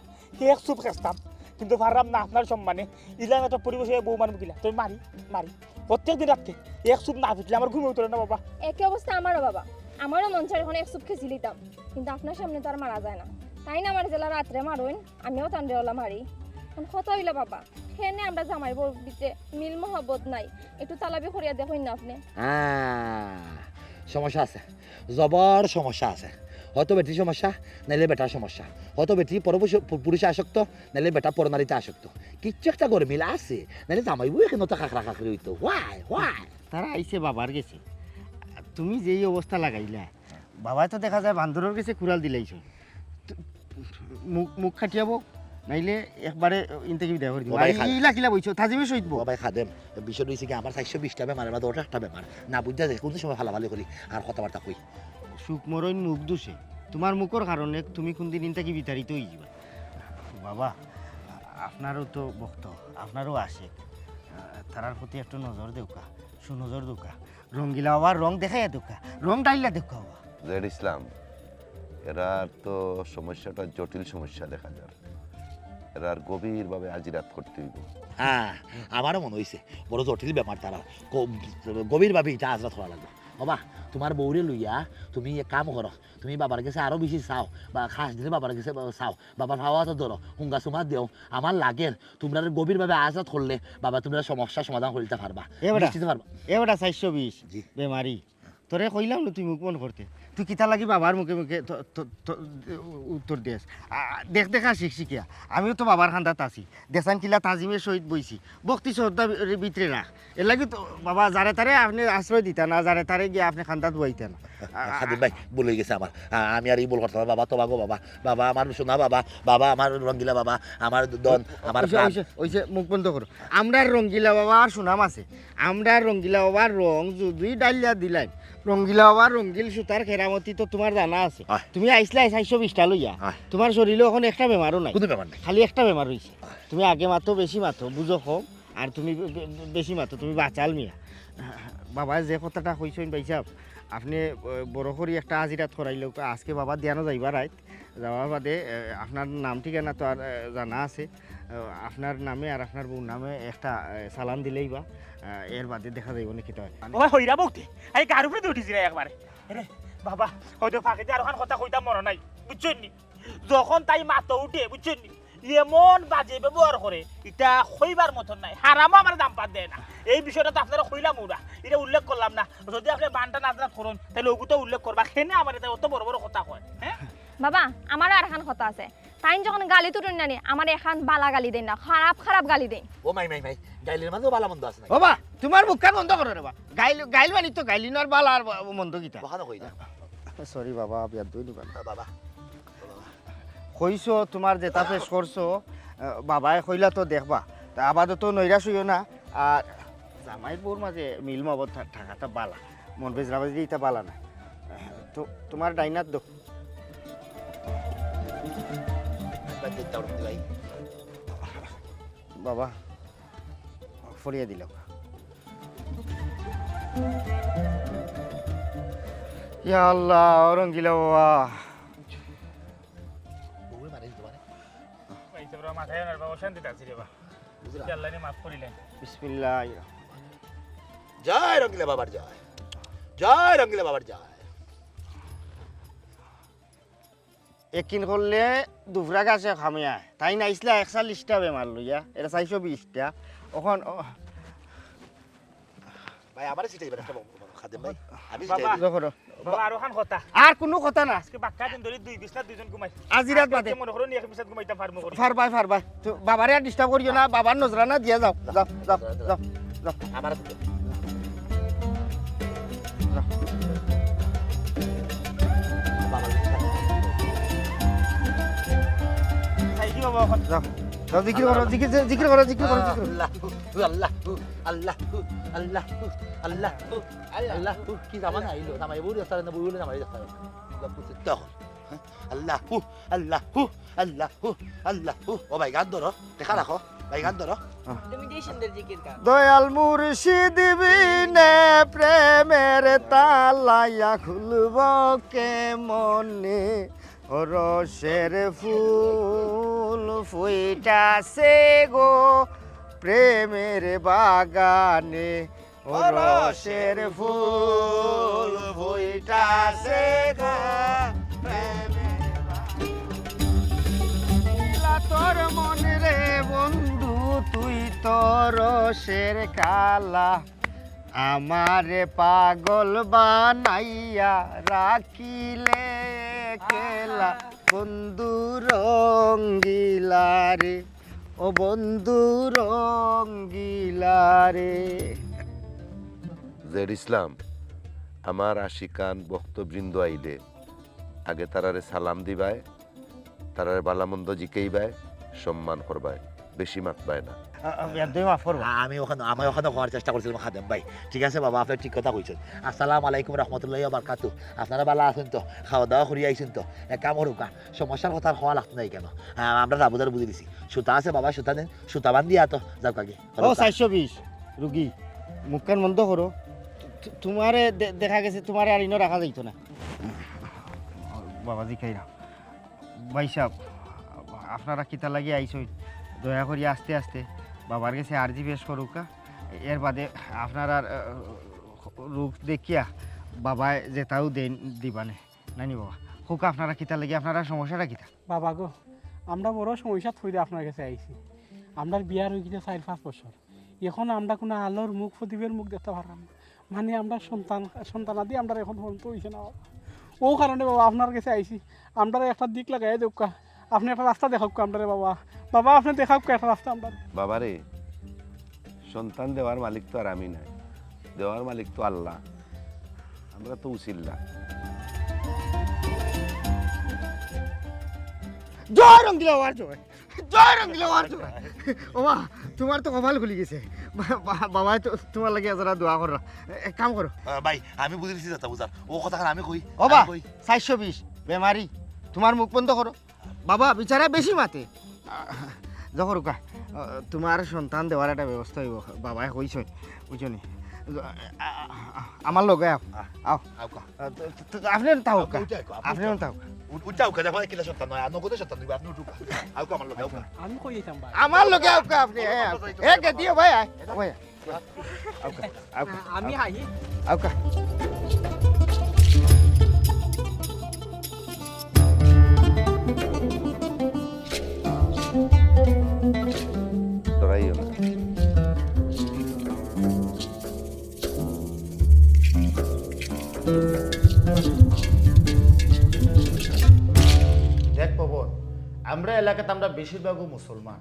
এক চুপ খেছতাম, কিন্তু পারলাম না আপনার সম্মানে। ইলান একটা পরিবেশে বউ মানু কিলা, তুমি মারি, মারি। প্রত্যেক দিন রাত্রে এক চুপ না ফিটলে আমার ঘুমে উঠে না বাবা। একই অবস্থা আমারও বাবা, আমারও মন চায় অখন এক চুপ খেছি লিতাম, কিন্তু আপনার সামনে তো আর মারা যায় না। তাইন আমারে যেলা রাত্রে মারইন, আমিও তানরে অলা মারি। অখন কথা অইলো বাবা, কেনে আমরা জামাই বউর ভিতরে মিল মহব্বত নাই? একটু তালাবি করিয়া দেখইন না আপনে। আহ, সমস্যা আছে, জবর সমস্যা আছে। হয়তো বেটির সমস্যা, নাইলে বেটার সমস্যা। হয়তো বেটি পরপুরুষে আসক্ত, নাইলে বেটা পরনারীতে আসক্ত। কিচ্ছু একটা গরমিল আছে, নাইলে জামাই বউ এখানে তো খাখরা খাখরি অইতো। Why? Why? তারা আইছে বাবার গেছে, তুমি যেই অবস্থা লাগাইলা, বাবায় তো দেখা যায় বান্দরর গেছে কুড়াল দিলাইছো। তু-, মুখ মুখ কাটিয়া বও, নাইলে একবারে ইনতে কি বিদায় করি দিবা। ইলা কিলা বইছো, তাজিমে সইত বও। বাবাই খাদেম, বিষয় অইছে কি, আমার চাইরশো বিশটা বেমার, আমার দশটা বেমার না বুঝা যায়, কোন সময় ফালাফালি করি আর কথাবার্তা কই। সুখ মরইন মুখ দুষে, তোমার মুখর কারণে তুমি কোনদিন ইনতে কি বিতাড়িত অই যিবা। বাবা, আপনারও তো ভক্ত, আপনারও আশেক, তারার প্রতি একটু নজর দেউকা, সুনজর দেউকা। রঙ্গিলা বাবার রং দেখাইয়া দেউকা, রং ডাইলা দেউকা বাবা। জেড ইসলাম, এরার তো সমস্যাটা জটিল সমস্যা দেখা যার। এরার গভীরভাবে আজিরাত করতে অইবো। হ্যাঁ, আমারও মনো অইছে, বড় জটিল বেমার তারার। গ-, গভীরভাবে ইটা আজিরাত করা লাগবো। বাবা, তোমার বউরে লইয়া তুমি এক কাম করো, তুমি বাবার গেছে আরো বেশি চাও, বা খাস দিলে বাবার গেছে চাও, বাবার পাওয়া তো ধরো, হুঙ্গা সুমা দেও, আমার লাগের, তোমরা গভীরভাবে আজিরাত করলে বাবা তোমরা সমস্যা সমাধান করিতে পারবা। এ বেটা, নিশ্চিত পারবা। এ বেটা, চাইরশো বিশ জি। বেমারি, তোরে কইলাম না তুই মুখ বন্ধ করতে, তুই কিতা লাগি বাবার মুখে মুখে ত-, ত-, ত-, উত্তর দেস? আ, দেখ দেখা শিখ শিখিয়া, আমিও তো বাবার কান্দাত আছি, দেশান কিলা তাজিমের সহিত বইছি, ভক্তি শ্রদ্ধা ভিতরে রাখ। এর লাগি তো বাবা যারে তারে আপনে আশ্রয় দিতা না, যারে তারে গিয়া আপনে কান্দাত বইতা না। আ, আ, খাদিম ভাই, ভুল অই গেছে আমার, আ, আমি আর ই ভুল করতাম না। বাবা, তবা গো বাবা, বাবা আমার সোনা বাবা, বাবা আমার রঙ্গিলা বাবা, আমার ধন, আমার অইছে, প্রাণ। অইছে, অইছে, মুখ বন্ধ করো। আমরার রঙ্গিলা বাবার সুনাম আছে, আমরার রঙ্গিলা বাবার রং যদি ডাইলা দিলাইন, রঙ্গিলা বাবার রঙ্গিল সুতার কেরামতি তো তোমার জানা আছে। আয়। তুমি আইছলায় চাইরশো বিশটা লইয়া, আয়। তোমার শরীরো অখন একটা বেমারও নাই, কোনো বেমার নাই। খালি একটা বেমার অইছে। আয়। তুমি আগে মাতো, বেশি মাতো, বুঝো কম, আর তুমি বে-, বে-, বেশি মাতো, তুমি বাচাল মিয়া। বাবায় যে কথাটা কইছইন ভাইসাব, আপনে, এ, বড় করি একটা আজিরাত করাইলা, আজকে বাবা দিয়ানো যাইবা রাইত, যাওয়ার বাদে, এ, আপনার নাম ঠিকানা তো আর, এ, জানা আছে, এ, আপনার নামে আর আপনার বউর নামে একটা, এ, চালান দিলাইবা, এ, এর বাদে দেখা যাইবো নি কিতা অয়। ওবা হইরা বউতে, আই গার উপরে উঠিছি রে একবারে। এরে বাবা, হয়তো ফাঁকিতে আরোখান কথা কইতাম মনো নাই, বুঝছইন নি? যখন তাই মাতো উঠে, বুঝছইন নি? এমন বাজে ব্যবহার করে, ইটা কইবার মতন নায়। হারামও আমার দাম পাত দেয় না। এই বিষয়টা তো আপনারে কইলাম ওরা, ইটা উল্লেখ করলাম না। যদি আপনে বানটা নাজরাত করইন, তাইলে ওগুতো উল্লেখ করবা। কেনে আমারে তাই অত বড় বড় কথা কয়, হ্যাঁ? বাবা, আমারও আরখান কথা আছে। তাইন যখন গালি তুলইন না নি, আমারে এখান বালা গালি দেইন না, খারাপ খারাপ গালি দেইন। ও মাই, মাই, মাই, গাইলের মাঝেও বালা মন্দ আছে নাকি? বাবা, তোমার মুখখান বন্ধ করো রে বা। গাইল, গাইল মানি তো গাইল, ইনো আর বালা আর মন্দ কিতা? বহানো কই না। Sorry বাবা, বিয়ার দুই নিবা না। বাবা। কইছো তোমার যেটা পেশ করছো, আহ, বাবায় কইলা তো দেখবা। তা আপাতত নৈরাশ অইও না। আর জামাই বউর মাঝে মিল মহব্বত থা-, থাকাটা বালা। মন বেজরাবাজি ইটা বালা না। তো তোমার ডাইনাত দো। বাবা, ফরিয়া দিল। ইয়া আল্লাহ, ও রঙ্গিলা বাবা। বউয়ে মারে দিতে পারে। ভাই, তোমরা মাথায় আনার বাবা, অশান্তিতে আছি রে বা। বুঝলাম। আল্লাহ রে মাফ করিলেন। বিসমিল্লাহ। জয় রঙ্গিলা বাবার জয়। জয় রঙ্গিলা বাবার জয়। একিন করলে দুবরা গাছে খামিয়া। তাইন আইছলা একচল্লিশটা বেমার লইয়া, এরা চাইরশো বিশটা। অখন, অ- ভাই, আমারে সিটাইবার একটা ব-, ব-, খাদেম ভাই। আমি বাবা। সিটাই দিই। জো করো। বাবা, আরো খান কথা। আর কুনু কথা না। আজকে বাক্কা দিন ধরি দুই বিছনাত দুইজন ঘুমাই। আজি রাত আজকে বাদে। মনে করো নি এক বিছনাত ঘুমাইতাম পারমু করি। পারবায়, পারবায়। তো বাবারে আর disturb করিও না, বাবার নজরানা দিয়া যাও। যাও, যাও, যাও, যাও। আমারে তো যাও। যাও, জিকির করো, জিকির, জিকির করো, জিকির করো, জিকির করো। আল্লাহু, আল্লাহু, আল্লাহু, আল্লাহু, আল্লাহু, আল্লাহু। কি জামানা আইলো? জামাই বউ দেখতারে না, বউ বলে জামাই দেখতারে না। আল্লাহু, আল্লাহু, আল্লাহু, আল্লাহু। ও ভাই, গান ধরো, দেখা রাখো, ভাই, গান ধরো। তুমি যে সুন্দর জিকির গাও। দয়াল মুর্শিদ বিনে প্রেমের তালা খুলব কেমনে? ও রসের ফুল ফুইটাছে গো প্রেমের বাগানে, ও রসের ফুল ফুইটাছে গো প্রেমের বাগানে। তোর মন রে বন্ধু, তুই তো রসের কালা, আমারে পাগল বানাইয়া রাখিলে কেলা, বন্ধু রঙ্গিলা রে, ও বন্ধু রঙ্গিলা রে। জেড ইসলাম, আমার আশিকান ভক্তবৃন্দ আইলে আগে তারারে সালাম দিবায়, তারারে ভালা মন্দ জিকাইবায়, সম্মান করবায়, বেশি মাতবায় না। আ, আ, একদমই মাফ করবা। আ-, আমি অখান, আমি অখান কওয়ার চেষ্টা করছিলাম খাদেম ভাই। ঠিক আছে বাবা, আপনে ঠিক কথা কইছইন। আসসালামু আলাইকুম রহমতুল্লাহি ওয়া বারাকাতু। আপনারা ভালা আছইন তো? খাওয়া দাওয়া করি আইছইন তো? এক কাম করউক্কা, সমস্যার কথা আর কওয়া লাগতো নায় কেনে? আ, আমরা যা বুঝার বুঝি দিছি। সুতা আছে বাবা, সুতা দেন, সুতা বান্ধিয়া তো যাউক্কা গি। ও, চাইরশো বিশ রুগী, মুখখান বন্ধ করো। তু-, তুমারে দে-, দেখা গেছে তুমারে আর ইনো রাখা যাইতো না। বাবাজি খাইরা। ভাই সাহেব, আপনারা কিতা লাগি আইছইন? দয়া করি আস্তে আস্তে বাবার গেছে আরজি পেশ করউক্কা। এর বাদে আপনারার, আহ, রোগ দেখিয়া বাবায় যেতাউ দেইন দিবানে। নানি বাবা, কউক্কা আপনারা কিতা লাগি, আপনারার সমস্যাটা কিতা? বাবা গো, আমরা বড় সমস্যাত পড়িয়া আপনার গেছে আইছি। আমরার বিয়ার অইগেছে চাইর পাঁচ বছর। অখন আমরা কুনু আলোর মুখ, প্রদীপের মুখ দেখতাম পাররাম না। মানে আমরার সন্তান, সন্তানাদি আমরার অখন পর্যন্ত অইছে না বাবা। অউ কারণে বাবা আপনার গেছে আইছি, আমরারে একটা দিক লাগাইয়া দেউক্কা, আপনে একটা রাস্তা দেখাউক্কা আমরারে বাবা। বাবা, আপনে দেখাউক্কা একটা রাস্তা আমরারে। বাবারে, সন্তান দেওয়ার মালিক তো আর আমি নায়, দেওয়ার মালিক তো আল্লাহ, আমরা তো উছিলা। জয় রঙ্গিলা ওয়ার জয়। জয় রঙ্গিলা ওয়ার জয়। ও বা, তুমার তো কপাল খুলি গেছে। বা-, বা-, বাবায় তো তুমার লাগি এজারা দোয়া কররা। এক কাম করো। আহ, ভাই, আমি বুঝি দিছি যেতা বুঝার। অউ কথাখান আমি কই, ও বা, আমি কই। চাইরশো বিশ, বেমারি, তুমার মুখ বন্ধ করো। বাবা, বিচারা বেশি মাতে। আহ, জহরুকা, আহ, তুমার সন্তান দেওয়ার একটা ব্যবস্থা অইবো। বাবায় কইছইন, বুঝছো নি? আ-, আ-, আ-, আমার লগে আও। আহ, আও। আউক্কা। আহ, তো, তো, তো, আপনে থাকউক্কা। উঠে আউক্কা, আপনে আপনে থাকউক্কা। উঠ-, উঠে আউক্কা, দেখো, কিলা সন্তান নায়, আর নগদে সন্তান দিবা, আপনে উঠউক্কা। আউক্কা আমার লগে, আউক্কা। আমি কই যাইতাম ভাই? আমার লগে আউক্কা আপনে, এ, এ, কে দিও ভাই, আয়, ভাই, আয়। আউক্কা, আউক্কা। আমি আহি। আউক্কা। ডরাইও না। দেখ পবন, আমরা এলাকাত আমরা বেশিরভাগউ মুসলমান।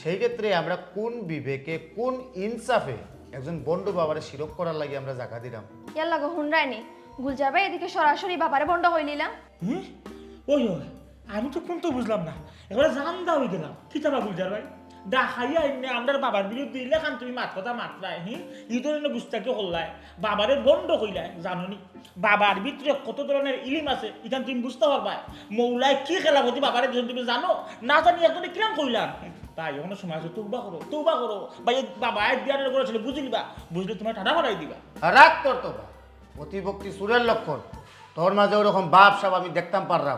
সেই ক্ষেত্রে আমরা কুন বিবেকে, কুন ইনসাফে একজন ভন্ড বাবারে শিরক করার লাগি আমরা জাগা দিরাম? ইয়াল্লা গো, হুনরায়নি, গুলজার ভাই এদিকে সরাসরি বাবারে ভন্ড কইলিলা। হুম? ওই, ওই, আমি তো কুন্তা বুঝলাম না, একেবারে জান্দা অইগেলাম। কিতা বা গুলজার ভাই, ডাকাইয়া আইন্না আমরার বাবার বিরুদ্ধে ইলাখান তুমি মাত কথা মাতরায়, হুম? ই ধরনের গুস্তাখি করলায়, বাবারে ভন্ড কইলায়, জানো নি? বাবার ভিতরে কত ধরনের ইলিম আছে, ইখান তুমি বুঝতা পারবায়। মৌলায় কি খেলাফতি বাবারে দিছইন তুমি জানো? না জানি একজনে কিরাম কইলাম। ভাই, অখনো সময় আছে, তওবা করো, তওবা করো। ভাই, এই বাবায় বিয়ার করে আসলে বুঝিলিবা, বুঝলে তুমার ঠাডা ফাড়াই দিবা। রাগ করতো বা। অতিভক্তি চুরের লক্ষণ। তোর মাঝে ওরকম বাপ সাপ আমি দেখতাম পাররাম।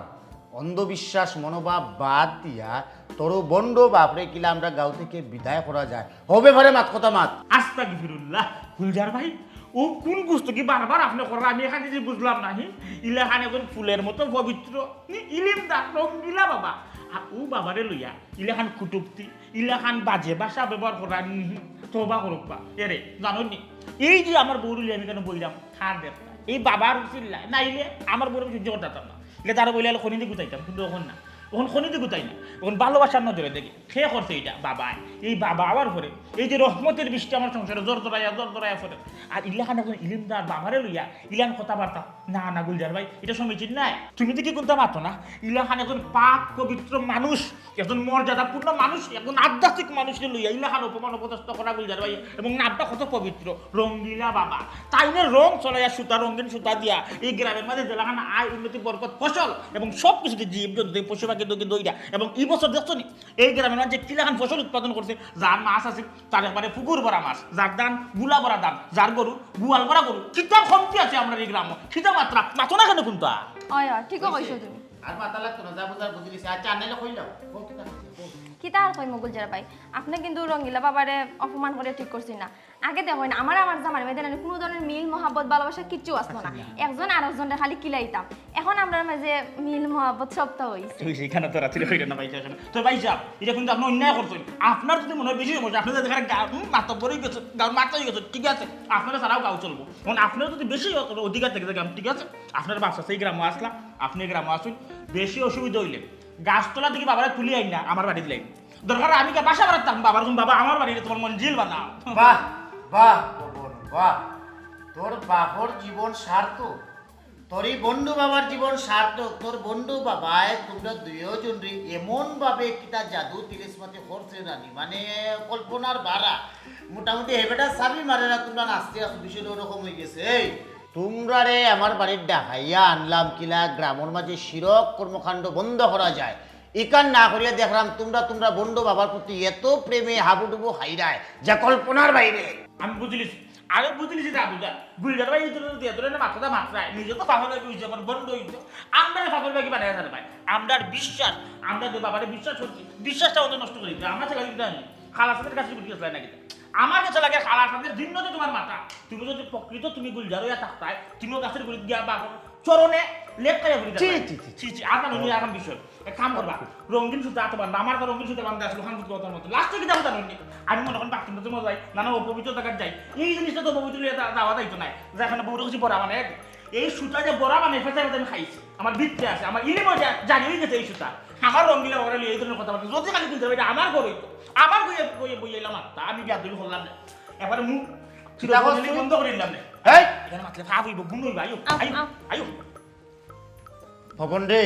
অন্ধবিশ্বাস মনোভাব বাদ দিয়া তোর অউ ভন্ড বাপরে কিলা আমরা গাঁও থাকি বিদায় করা যায়? অউ ব্যাপারে মাত কথা মাত। আস্তাগফিরুল্লাহ। গুলজার ভাই, ও কোন গুস্ত কি বারবার আপনে কররা? আমি এখানে যে বুঝলাম না, হি? ইলাখান একজন ফুলের মতো পবিত্র, নি? ইলিমদার, রঙ্গিলা বাবা। আর ও বাবারে লইয়া, ইলাখান কুটুক্তি, ইলাখান বাজে ভাষা ব্যবহার কররা, নি? তওবা করুক বা। এরে, জানো নি? এই যে আমার বউরে লইয়া আমি কেনে বইলাম, খান দেখতা। এই বাবার উচিল্লা, নাইলে আমার বউরে আমি সহ্য করতাম না। ইলা তারা বইলে খনিদি গুতাইতাম, কিন্তু অখন না। অখন খনিদি গুতাই না। অখন ভালোবাসার নজরে দেখি। কে করছে ইটা? বাবায়। এই বাবা আওয়ার পরে এই যে রহমতের বৃষ্টি আমার সংসারে জোর জোরাইয়া, জোর জোরাইয়া পড়ে। আর ইলাখান একজন ইলিমদার বাবারে লইয়া ইলান কথাবার্তা। না, না, গুলজার ভাই, ইটা সমীচীন নায়। তুমি তো কি কুন্তা মাতো না? ইলাখান একজন পাক পবিত্র মানুষ, একজন মর্যাদাপূর্ণ মানুষ, একজন আধ্যাত্মিক মানুষরে লইয়া ইলাখান অপমান অপদস্থ করা, গুলজার ভাই। এবং নামটা কত পবিত্র, রঙ্গিলা বাবা। তাইনে রং চড়াইয়া সুতা, রঙিন সুতা দিয়া এই গ্রামের মাঝে যেলাখান আয়, উন্নতি, বরকত, ফসল এবং সব কিছুতে জীব জন্তু, পশু পাখি দোকে দইরা। এবং এই বছর দেখছো নি, এই গ্রামের মাঝে কিলাখান ফসল উৎপাদন করছে, যার মাছ আছে, তার একবারে পুকুর ভরা মাছ, যার ধান গুলা ভরা ধান, যার গরু গুয়াল ভরা গরু। কিতা কমতি আছে আমরার এই গ্রামো? কিতা মাতরা? মাতো না কেনে কুন্তা? অয়, অয়, ঠিকও কইছো তুমি। আর মাতা লাগতো না, যা বুঝার বুঝি লিছি। আচ্ছা, আনাইলে কইলাম। কিতা আর কইমু গুলজার ভাই, আপনে কিন্তু রঙ্গিলা বাবারে অপমান করিয়া ঠিক করছইন না। আগে দেখইন, আমার, আমার জামাইর মাঝে না কুনু ধরনের মিল, মহাব্বত, ভালোবাসা কিচ্ছু আছলো না। আচ্ছা, না। একজন আরকজনরে খালি কিলাইতাম। এখন আমরার মাঝে মিল, মহাব্বত সবতা অইছে। তুই সেখানে তো রাত্রি হইল না ভাই, সেখানে। তো ভাই সাহেব, ইটা কিন্তু আপনে অন্যায় করছইন। আপনার যদি মনে হয় বেশি সমস্যা, আপনে যদি এখানে গা-, হুম, মাতব্বর অই গেছইন, গাঁওর মাত অই গেছইন, ঠিক আছে? আপনারা ছাড়াও গাঁও চলবো। এখন আপনারা যদি বেশি অ-, অধিকার থাকে, থাকে, ঠিক আছে? আপনার বাপ চাচা এই গ্রামো আছলা, আপনে এই গ্রামো আছইন, বেশি অসুবিধা অইলে গাছতলা থাকি বাবারে তুলি আইন না, আমার বাড়িত দিলাই। দরকার আমি গিয়া বাসা বাড়াইতাম, বাবার কোন বাবা আমার বাড়িরে তোমার মঞ্জিল বানাও। বাহ, বাহ, পবন, বাহ। তোর বাপর জীবন সার্থক, তোর এই বন্ধু বাবার জীবন সার্থক। তোর বন্ধু বাবায় তোমরা দুইজনরে এমন ভাবে কিতা জাদু তিলেসমাতি করছে নানি, মানে কল্পনার বারা। মোটামুটি হেবেটা চাবি মারে না, তোমরা নাচতে আসো, বিষয়টা ওরকম হয়ে গেছে। এই, তোমরারে আমার বাড়িত ডাকাইয়া আনলাম কিলা গ্রামর মাঝে শিরক কর্মকাণ্ড বন্ধ করা যায়। ইখান না করিয়া দেখরাম তোমরা, তোমরা বন্ধু বাবার প্রতি এত প্রেমে হাবুডুবু খাইরায়, যা কল্পনার বাইরে। আমি বুঝিলিছি, আমি বুঝিলিছি যা বুঝা। গুলজার ভাই এই ধরনের, এই ধরনের মাথাটা মাত্রায় নিজে তো পাগল হয়ে গেছে, আমার বন্ধু হইতো। আমরা পাগল ভাই বানায় জানে ভাই। আমরার বিশ্বাস, আমরা যে বাবারে বিশ্বাস করছি, বিশ্বাসটা ওদের নষ্ট করে দিবে। আমার ছেলে কিন্তু আমি খালাসের কাছে বুঝে গেছিলাম নাকি? আমার কাছে লাগে খালাস, আমাদের দিন নদী তোমার মাথা। তুমি যদি প্রকৃত তুমি গুলজার হইয়া থাকতায়, তুমিও গাছের গুড়িত গিয়া বা চরণে লেপ খাইয়া ঘুরি ছি, থাকতায়। ছি, ছি, ছি, ছি। আর না, উনি এখন বিষয়। এক কাম করবা, রঙিন সুতা তোমার, আমার তো রঙিন সুতা বান্ধা আসলো, খান কথা মতো। লাস্টে কিতা কথা নুনি? আমি মনে করি বাথরুমে তোমার যাই, নানা অপবিত্র জায়গায় যাই। এই জিনিসটা তো অপবিত্র হইয়া দা-, দেওয়া যাইতো নাই। যেখানে বউরে কিছু বড়া বানায়, এই সুতা যে বড়া বানায়, ফেতে ফেতে আমি খাইছি। আমার ভিতরে আছে, আমার ইলিম হয়ে যায়, জারি হয়ে গেছে এই সুতা। আমার রঙিলা ওরা লিয়ে এই ধরনের কথাবার্তা। যদি খালি বলতে পারি, আমার ঘর হইতো। আমার বইয়ে, বইয়ে, বইয়ে এলাম আর তা আমি বিয়া দিল করলাম না। এবারে মুখ কিতা করছো? বন্ধ করে দিলাম না। এই! এখানে মাতলে ফাপ হইব, গুণ হইব, আইও, আও, আইও, আও। আইও। ভবন রে,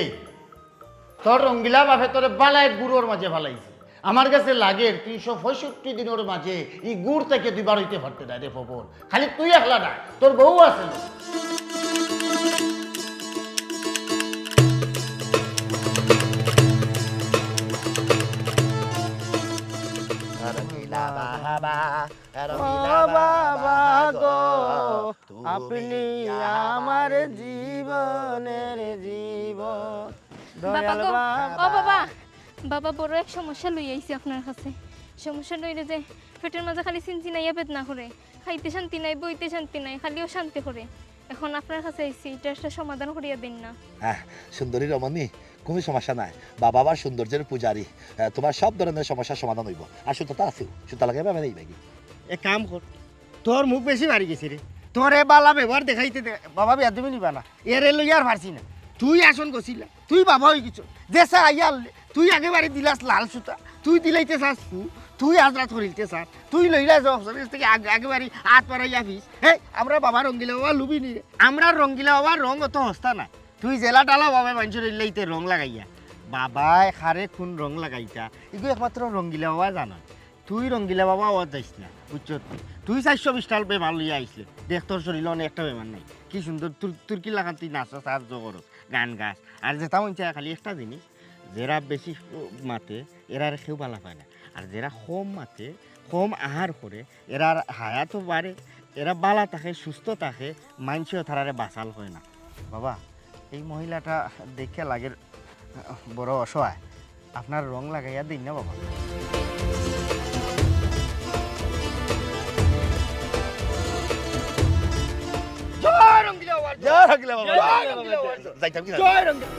তোর রঙ্গিলা বাপে তোরে বালা এক গুড়র মাঝে ফালাইছে। আমার কাছে লাগে তিনশো পঁয়ষট্টি দিনর মাঝে এই গুড় থেকে তুই বারইতে পারতে না রে ভবন। খালি তুই একলা না, তোর বউ আছে। রঙ্গিলা বাবা, ও রঙ্গিলা বাবা বাবা গো, গো, তুমি তুমি আমার আমার জীবনের জীবন। বাবা দয়াল গো, ও বাবা। বাবা, বাবা, বড় এক সমস্যা লই আইছি আপনার কাছে। সমস্যা লইলে যে পেটের মাঝে খালি চিনচিনাইয়া বেদনা করে, খাইতে শান্তি নাই, বইতে শান্তি নাই, খালি অশান্তি করে। এখন আপনার কাছে আইছি, এটা একটা সমাধান করিয়া দিন না। হ্যাঁ, সুন্দরী রমণী, কোনো সমস্যা নাই। বাবা আবার সৌন্দর্যের পূজারি, আহ, তোমার সব ধরনের সমস্যার সমাধান হইব। আর সুতা তো আছেও, সুতা লাগাইবা মানে এই ব্যাগি। এক কাম কর, তোর মুখ বেশি বাড়ি গেছে রে। তোর এ বালা ব্যবহার দেখাইতে দে-, বাবা বেয়াদবি নিবা না। এরে লই আর পারছি না। তুই আসন গছিলা, তুই বাবা হয়ে গেছ। দেশে আইয়া আনলে, তুই একেবারে দিলাস লাল সুতা। তুই দিলাইতে চাস ফু, তুই আজ রাত করিলতে চাস। তুই লইলা যে অফিস থেকে আগে, একেবারে হাত পাড়াইয়া ফিস। হে, আমরা বাবা রঙ্গিলা বাবা লুবি নি রে। আমরা রঙ্গিলা বাবার রং অত হস্তা না। তুই জেলা টালা বাবা মানুষের ইল্লাইতে রং লাগাইয়া। বাবায় খারে কোন রং লাগাইতা, ইগু একমাত্র রঙ্গিলা বাবা জানা। তুই রঙ্গিলা বাবা ওয়াজ যাইস না, বুঝছো? তুই চারশো বিশ টাল বেমার লইয়া আইসলে, দেখ তোর শরীরে অনেক একটা বেমার নাই। কি সুন্দর তুর-, তুর্কি লাখান তুই নাচস আর জো করস, গান গাস। আর যেটা মন চায় খালি একটা জিনিস, যেরা বেশি মাতে, এরা আর কেউ বালা পায় না। আর যেরা কম মাতে, কম আহার করে, এরার হায়াতও বাড়ে, এরা বালা থাকে, সুস্থ থাকে, মানষেও তারারে বাচাল হয় না। বাবা, এই মহিলাটা দেখে লাগের বড় অসহায়। আপনার রং লাগাইয়া দিন না বাবা। জয় রঙ্গিলা বাবা। জয় রঙ্গিলা বাবা। যাইতাম কি না? জয় রঙ্গিলা।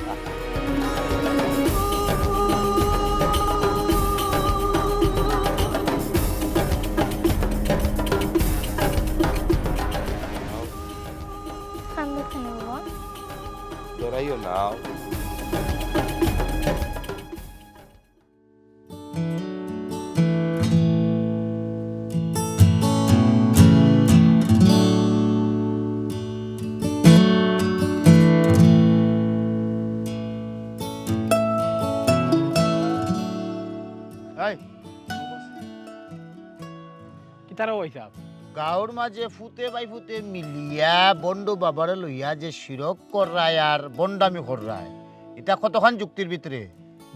কান্দো কেন বাবা? জড়াইও না। এই, কিতারে ভাইসাব? গাঁওর মাঝে ফুতে বাই ফুতে মিলিয়া বন্ড বাবারে লইয়া যে শিরক কররায় আর বন্ডামি কররায়, ইটা কতখান যুক্তির ভিতরে?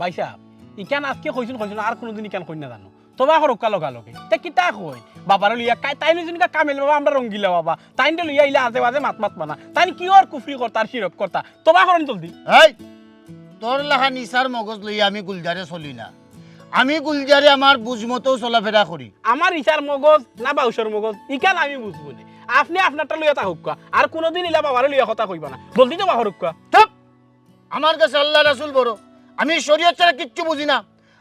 ভাইসাব, ইখান আজকে কইছইন, কইছইন, আর কুনুদিন ইখান কইন না জানো। তবা করউক্কা লগালগে। তে কিতা কই? বাবারে লইয়া কাই-, তাইন অইছইন গিয়া কামেল বাবা, আমরা রঙ্গিলা বাবা। তাইনরে লইয়া ইলা আজে বাজে মাত মাতবা না। তাইন কিওর কুফরি করতা আর শিরক করতা? তবা করইন জলদি। এই, তোর লাখান ইছার মগজ লইয়া আমি গুলজারে চলি না। আমি গুলজারে আমার বুঝমতো চলাফেরা করি। আমার ইছার মগজ না বাউশর মগজ, ইখান আমি বুঝমু নে। আপনে আপনারটা লইয়া থাকউক্কা। আর কুনুদিন ইলা বাবারে লইয়া কথা কইবা না। জলদি তবা করউক্কা। চুপ! আমার গেছে আল্লাহ রাসুল বড়। আমি শরিয়ত ছাড়া কিচ্ছু বুঝি না।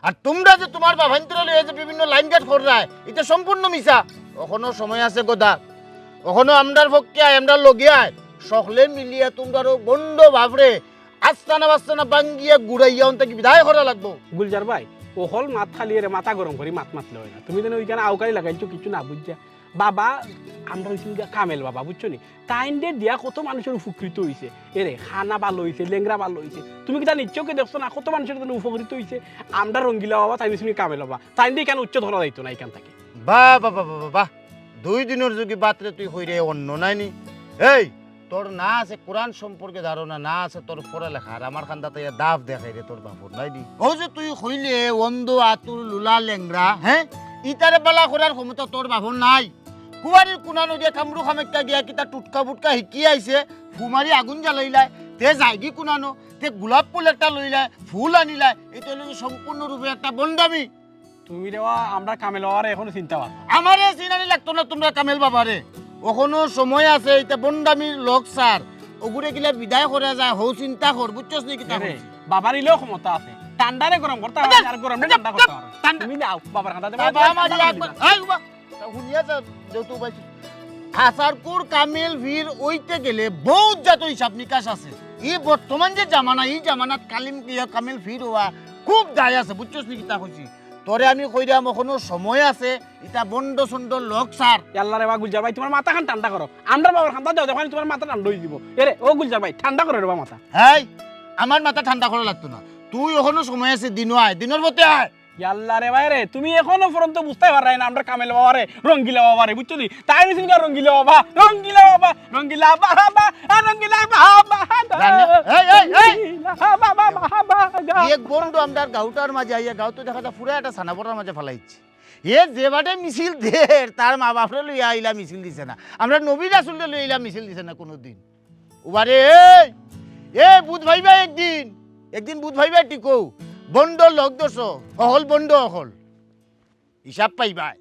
আর তুমরা যে তুমার বাফাইন্তরে লইয়া যে বিভিন্ন লাইন ঘাট কররায়, ইটা সম্পূর্ণ মিছা। অখনো সময় আছে গদা, অখনো আমরার পক্ষে আয়, আমরার লগে আয়, সকলে মিলিয়া তুমরার অউ বন্ড বাফরে আস্তানা বাস্তানা ভাঙ্গিয়া গুড়াইয়া অন থাকি বিদায় করা লাগবো। গুলজার ভাই, অকল মাত খালি এরে মাথা গরম করি মাত মাতলে অয় না। তুমি যেন অউখান আউকারি লাগাইছো কিচ্ছু না বুঝিয়া। বাবা, আমরা অইছইন গিয়া কামেল বাবা, বুঝছো নি? তাইনরে দিয়া কত মানুষের উপকৃত অইছে। এরে, কানা ভালা অইছে, লেংড়া ভালা অইছে। তুমি কিতা নিজ চউখে দেখছো না? কত মানুষের জন্য উপকৃত অইছে। আমরা রঙ্গিলা বাবা, তাইন অইছইন কামেল বাবা। তাইনরে ইখান উচ্ছেদ করা যাইতো না ইখান থাকি। বাহ, বাহ, বাহ, বাহ, বাহ, বাহ। দুই দিনর যুগি বাতরে তুই কইরে অন্য নাই নি? এই, তোর না আছে কোরআন সম্পর্কে ধারণা, না আছে তোর পড়ালেখা, আর আমার কান্দাত আইয়া দাফ দেখাইরে তোর বাফর নাই নি? অউ যে তুই কইলে অন্ধ, আতুর, লুলা, লেংড়া, হে? ইতারে ভালা করার ক্ষমতা তোর বাফর নাই। কুয়ারির কুনানো গিয়া কামরু কামাইক্কা গিয়া কিতা টুটকা ফুটকা হিকিয়া আইছে, ফু মারি আগুন জ্বালাইলায়, তে যায়গি কুনানো, তে গোলাপ ফুল একটা লইলায়, ফুল আনিলায়, ইটা অইলো গি সম্পূর্ণরূপে একটা বন্ডামি। তুমি রে বা, আমরা কামেল বাবারে অখনো চিনতায় পারো না। আমারে চিনানি লাগতো না তুমরা কামেল বাবারে। অখনো সময় আছে, ইতা বন্ডামির লগ ছাড়। অগুরে কিলা বিদায় করা যায়, হউ চিন্তা কর, বুঝছস নি কিতা এরে, কইছি? বাবার ইলেও ক্ষমতা আছে। ঠান্ডারে গরম করতা পারে, আচ্ছা, আর গরমরে আচ্ছা, ঠান্ডা করতা পারে। ঠান্ডা। তুমি যাও, বাবার কান্দাত বাবা, আমার ঠান্ডা ইয়া করি দিবা। এই বাবা, তা হুনিয়া যা, যৌতুক পাইছি। হাসারকুর কামেল পীর অইতে গেলে বউত জাতর হিসাব নিকাশ আছে। ই বর্তমান যে জামানা, ই জামানাত কালিম-, ইয়া, কামেল পীর অওয়া খুব দায় আছে, বুঝছস নি কিতা কইছি? তোরে আমি কইরাম, অখনো সময় আছে, ইতা বন্ড সন্ড লগ ছাড়। ইয়াল্লা রে বা গুলজার ভাই, তুমার মাথাখান ঠান্ডা করো। আমরার বাবার কান্দাত যাও, দেখো তুমার মাথা ঠান্ডা অইযিবো। এরে, ও গুলজার ভাই, ঠান্ডা করো রে বা মাথা। হেই, আমার মাথা ঠান্ডা করা লাগতো না। তুই অখনো সময় আছে, দিনো আয়, দিনর পথে আয়। ইয়াল্লা রে ভাই রে, তুমি অখনো পর্যন্ত বুঝতায় পাররায় না, আমরা কামেল বাবারে, রঙ্গিলা বাবারে, বুঝছো নি? তাইন অইছইন গিয়া রঙ্গিলা বাবা, রঙ্গিলা বাবা, রঙ্গিলা বাবা, আর রঙ্গিলা বাবা, জানে? এই, এই, এই! রঙ্গিলা বাবা, বাবা, বাবা। এক বন্ড আমরার গাউটার মাঝে আইয়া, গাউত দেখা যায় পুরা একটা ছানাপড়ার মাঝে ফালাইছে। এ যে বাটে মিছিল দের, তার মা বাফরে লইয়া ইলা মিছিল দিছে না। আমরার নবী রাসুলরে লইয়া ইলা মিছিল দিছে না কুনুদিন। ওবারে, এই, এ বুঝ পাইবায় একদিন, একদিন বুঝ পাইবায় ঠিক অউ। বন্ড লগ দোষ, অকল বন্ড অকল। হিসাব পাইবায়।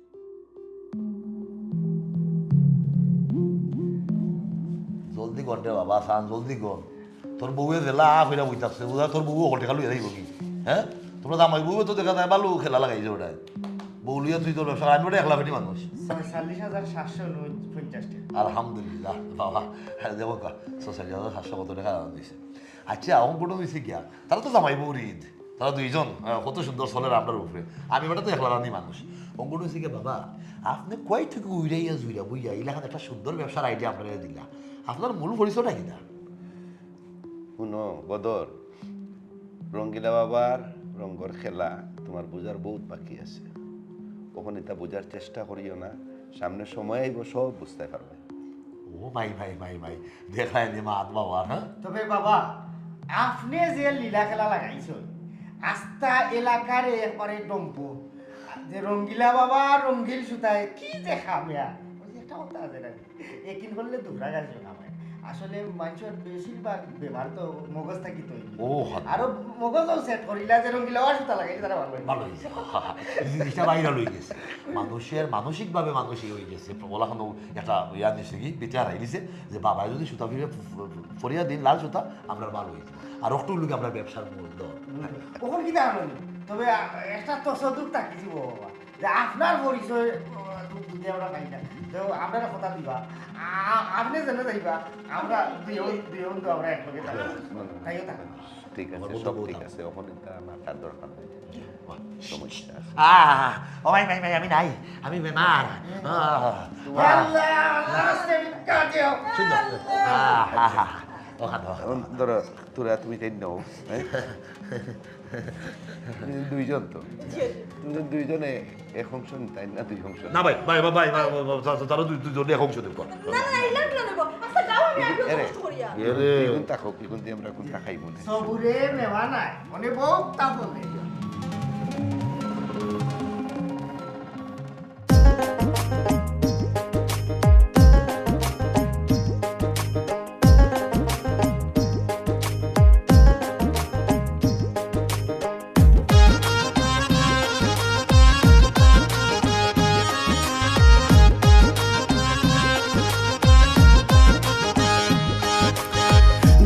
জলদি কর রে বাবা, সান, জলদি কর। তোর বউয়ে যেলা আ কইরা বই থাকছে, বুঝা তোর বউ অকল টেকা লইয়া যাইবো গি? হ্যাঁ? তুমরা জামাই বউয়ে তো দেখা যায় ভালা খেলা লাগাইছো ওটায়। বউ লইয়া তুই তোর ব্যবসা, আমি ওটা একলা বেটি মানুষ। ছয়চল্লিশ হাজার সাতশো পঞ্চাশ টেকা। আলহামদুলিল্লাহ, বাবা, দেখো কা, ছয়চল্লিশ হাজার সাতশো কত টেকা দাম দিছে। আচ্ছা, অখন ঘটনা অইছে গিয়া, তারা তো জামাই বউর ইদ, তারা দুইজন, আহ, কত সুন্দর চলের আমরার উপরে। আমি বেটা তো একলা রান্ধি মানুষ। অখন ঘটনা অইছে গিয়া, বাবা, আপনে কই থাকি উইরাইয়া জুইরা বইয়া ইলাখান একটা সুন্দর ব্যবসার idea আমরারে দিলা। আপনার মূল পরিচয়টা কিতা? হুনো, বদর, রঙ্গিলা বাবার রঙ্গর খেলা তুমার বুঝার বউত বাকি আছে। অখন ইতা বুঝার চেষ্টা করিও না, সামনে সময় আইবো, সব বুঝতায় পারবায়। ও ভাই, ভাই, ভাই, ভাই, দেখলায় নি মাত বাবার, হ্যাঁ? তবে বাবা, আপনে যে লীলা খেলা লাগাইছইন, আস্তা এলাকারে একবারে ডম্প, যে রঙ্গিলা বাবা রঙ্গিল সুতায় কি যে খামিয়া, ওই যে একটা কথা আছে না, একিন করলে দুবরা গাছ খামায়। আসলে মানুষর বেশিরভাগ ব্যবহার তো মগজ থাকি তৈরি। ও, হ্যাঁ। আরো মগজও সেট করিলা যে রঙ্গিলা ওয়া সুতা লাগাইলে তারা ভালো অইবো। ভালো অইবো। এই জিনিসটা বাইরে লই গেছে। মানুষের মানসিকভাবে মানুষ ই অই গেছে। বলা হলো একটা ইয়া নিছে কি, বিচার আই দিছে যে বাবায় যদি সুতা ফিরে ফ-, ফ-, ফরিয়া দিন লাল সুতা, আমরা ভালো অইবো। আর অকটু লোক আমরা ব্যবসার মূল ধন। অখন কিতা আননি? তবে, আ, একটা তসদ্দুর থাকি দিব বাবা। যে আপনার পরিচয়, আ, তো বুঝে আমরা পাই না। তো আপনারা কথা দিবা। আ-, আপনি যেন যাইবা, আমরা দুইজন, দুইজন তো আমরা একলগে থাকবো। তাইও থাকবো। ঠিক আছে, আমার বন্ধু সব বউ ঠিক থাকবো। আছে। অখন ইতা মাতার দরকার নাই। বাহ। সমস্যা আছে। আহ, ও ভাই, ভাই, ভাই, আমি নাই। আমি বেমার। আহ, আহ। আল্লাহ, আল্লাহ, আস্তে ভিক্ষা দিও। সুন্দর। আহ, আহ, আহ। অখান, অখান। এখন ধরো, তোরা তুমি তাই নাও, হ্যাঁ? তুমি দুইজন তো। জি। তুমি তো দুইজনে এক অংশ নিতাই না, দুই অংশ? না ভাই, ভাই, ভাই, ভাই, ভাই, ভাই, ভাই, তারা দুই, দুইজনে এক অংশ দেব। না, না, না, এই লাগলো না গো। আচ্ছা, যাও, আমি আগে এরে, কষ্ট করিয়া। এরে। ইগুন তাকো, ইগুন দিয়ে আমরা কোনটা খাইব না? সবুরে মেওয়া নাই, মানে বউ তা বলে।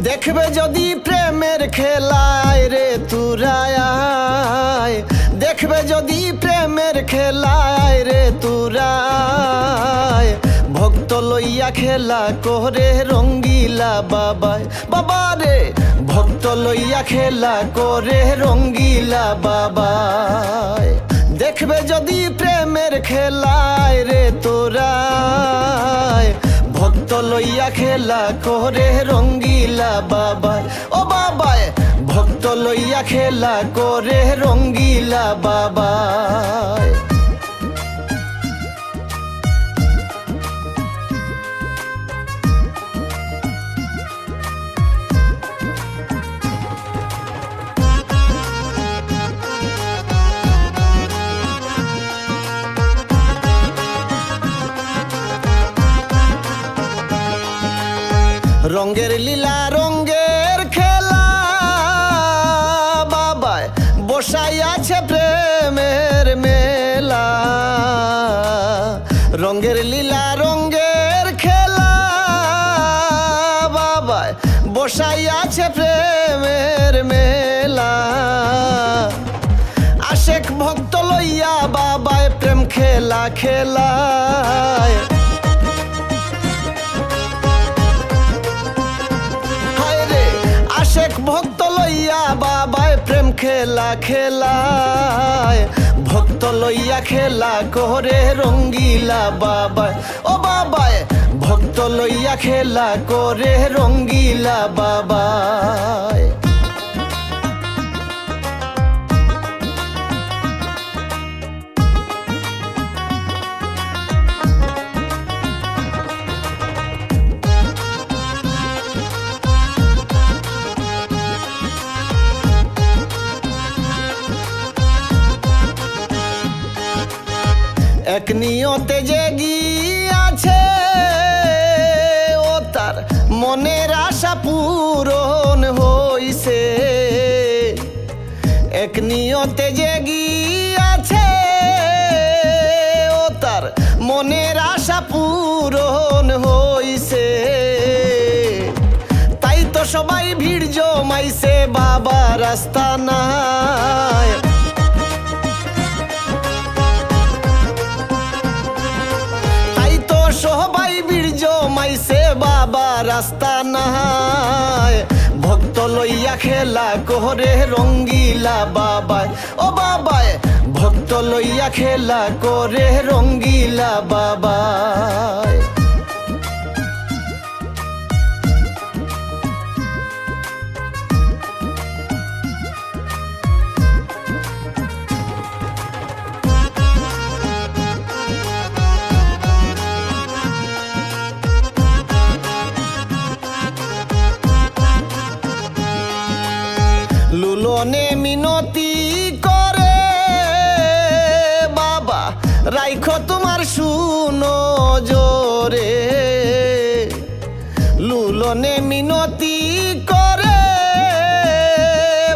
দেখবে যদি প্রেমের খেলায় রে তোরা আয়, দেখবে যদি প্রেমের খেলায় রে তোরা আয়, ভক্ত লইয়া খেলা করে রঙ্গিলা বাবায়। বাবা রে, ভক্ত লইয়া খেলা করে রঙ্গিলা বাবায়। দেখবে যদি প্রেমের খেলায় রে তোরা আয়, ভক্ত লইয়া খেলা করে রঙ্গিলা বাবায়। ও বাবায়, ভক্ত লইয়া খেলা করে রঙ্গিলা বাবায়। রঙ্গের লীলা, রঙ্গের খেলা, বাবায় বসাই আছে প্রেমের মেলা। রঙ্গের লীলা, রঙ্গের খেলা, বাবায় বসাই আছে প্রেমের মেলা। আশেক ভক্ত লইয়া বাবায় প্রেম খেলা খেলায়। হায় রে, আশেক ভক্ত লইয়া বাবায় প্রেম খেলা খেলায়। ভক্ত লইয়া খেলা করে রঙ্গিলা বাবায়। ও বাবায়, ভক্ত লইয়া খেলা করে রঙ্গিলা বাবায়। এক নিয়তে জেগি আছে, ও তার মনের আশা পূরণ হইছে। এক নিয়তে জেগি আছে, ও তার মনের আশা পূরণ হইছে। তাই তো সবাই ভিড় জমাইছে বাবার আস্তানায়। তাই তো সবাই ভিড় জমাইছে বাবার আস্তানায়। ভক্ত লইয়া খেলা করে রঙ্গিলা বাবায়। ও বাবায়, ভক্ত লইয়া খেলা করে রঙ্গিলা বাবায়। লুলনে মিনতি করে, বাবা, রাইখো তোমার সুনজরে। লুলনে মনে মিনতি করে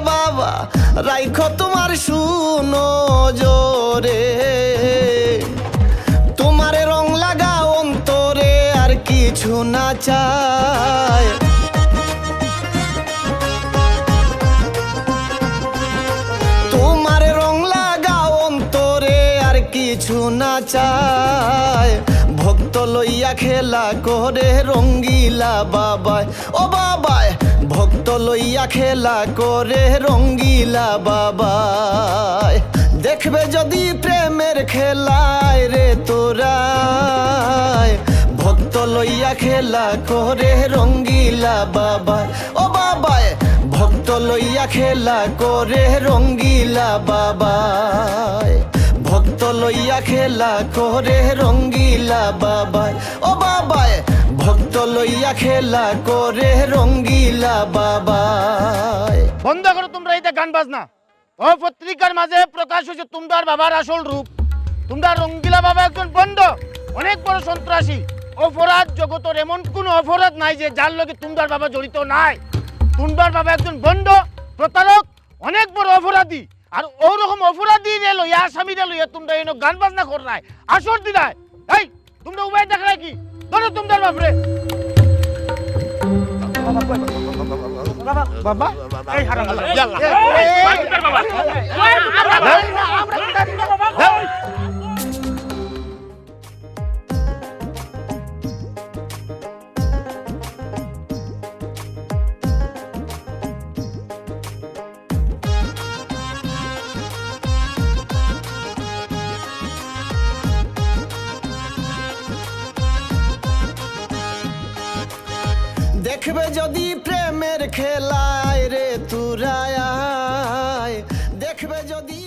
বাবা, রাইখো তোমার সুনজরে। তোমার রং লাগা অন্তরে আর কিছু না চায়। তোমার রং লাগা অন্তরে আর কিছু না চায়। ভক্ত লইয়া খেলা করে রঙ্গিলা বাবায়। ও বাবায়, ভক্ত লইয়া খেলা করে রঙ্গিলা বাবায়। দেখবে যদি প্রেমের খেলায় রে তোরায়, ভক্ত লইয়া খেলা করে রঙ্গিলা বাবায়। ও বাবায়, ভক্ত লইয়া খেলা করে রঙ্গিলা বাবায়। ভক্ত লইয়া খেলা করে রঙ্গিলা বাবায়। ও বাবায়, ভক্ত লইয়া খেলা করে রঙ্গিলা বাবায়। বন্ধ করো তোমরা এইটা গান বাজনা। ও পত্রিকার মাঝে প্রকাশ অইছে তুমরার বাবার আসল রূপ। তুমরার রঙ্গিলা বাবা একজন ভন্ড, অনেক বড় সন্ত্রাসী। অপরাধ জগতর এমন কোনো অপরাধ নাই যে যার লগে তুমরার বাবা জড়িত নাই। তুমরার বাবা একজন ভন্ড, প্রতারক, অনেক বড় অপরাধী। আর ওরকম অপরাধীরে লইয়া, আসামিরে লইয়া তুমরা এনো গান বাজনা কররায়, আসর দিরায়। এই, তুমরা উবায় দেখরায় কি? ধরো তুমরার বাপরে। বাবা, এই হারাম। দেখবে যদি প্রেমের খেলায় রে তোরায়, দেখবে যদি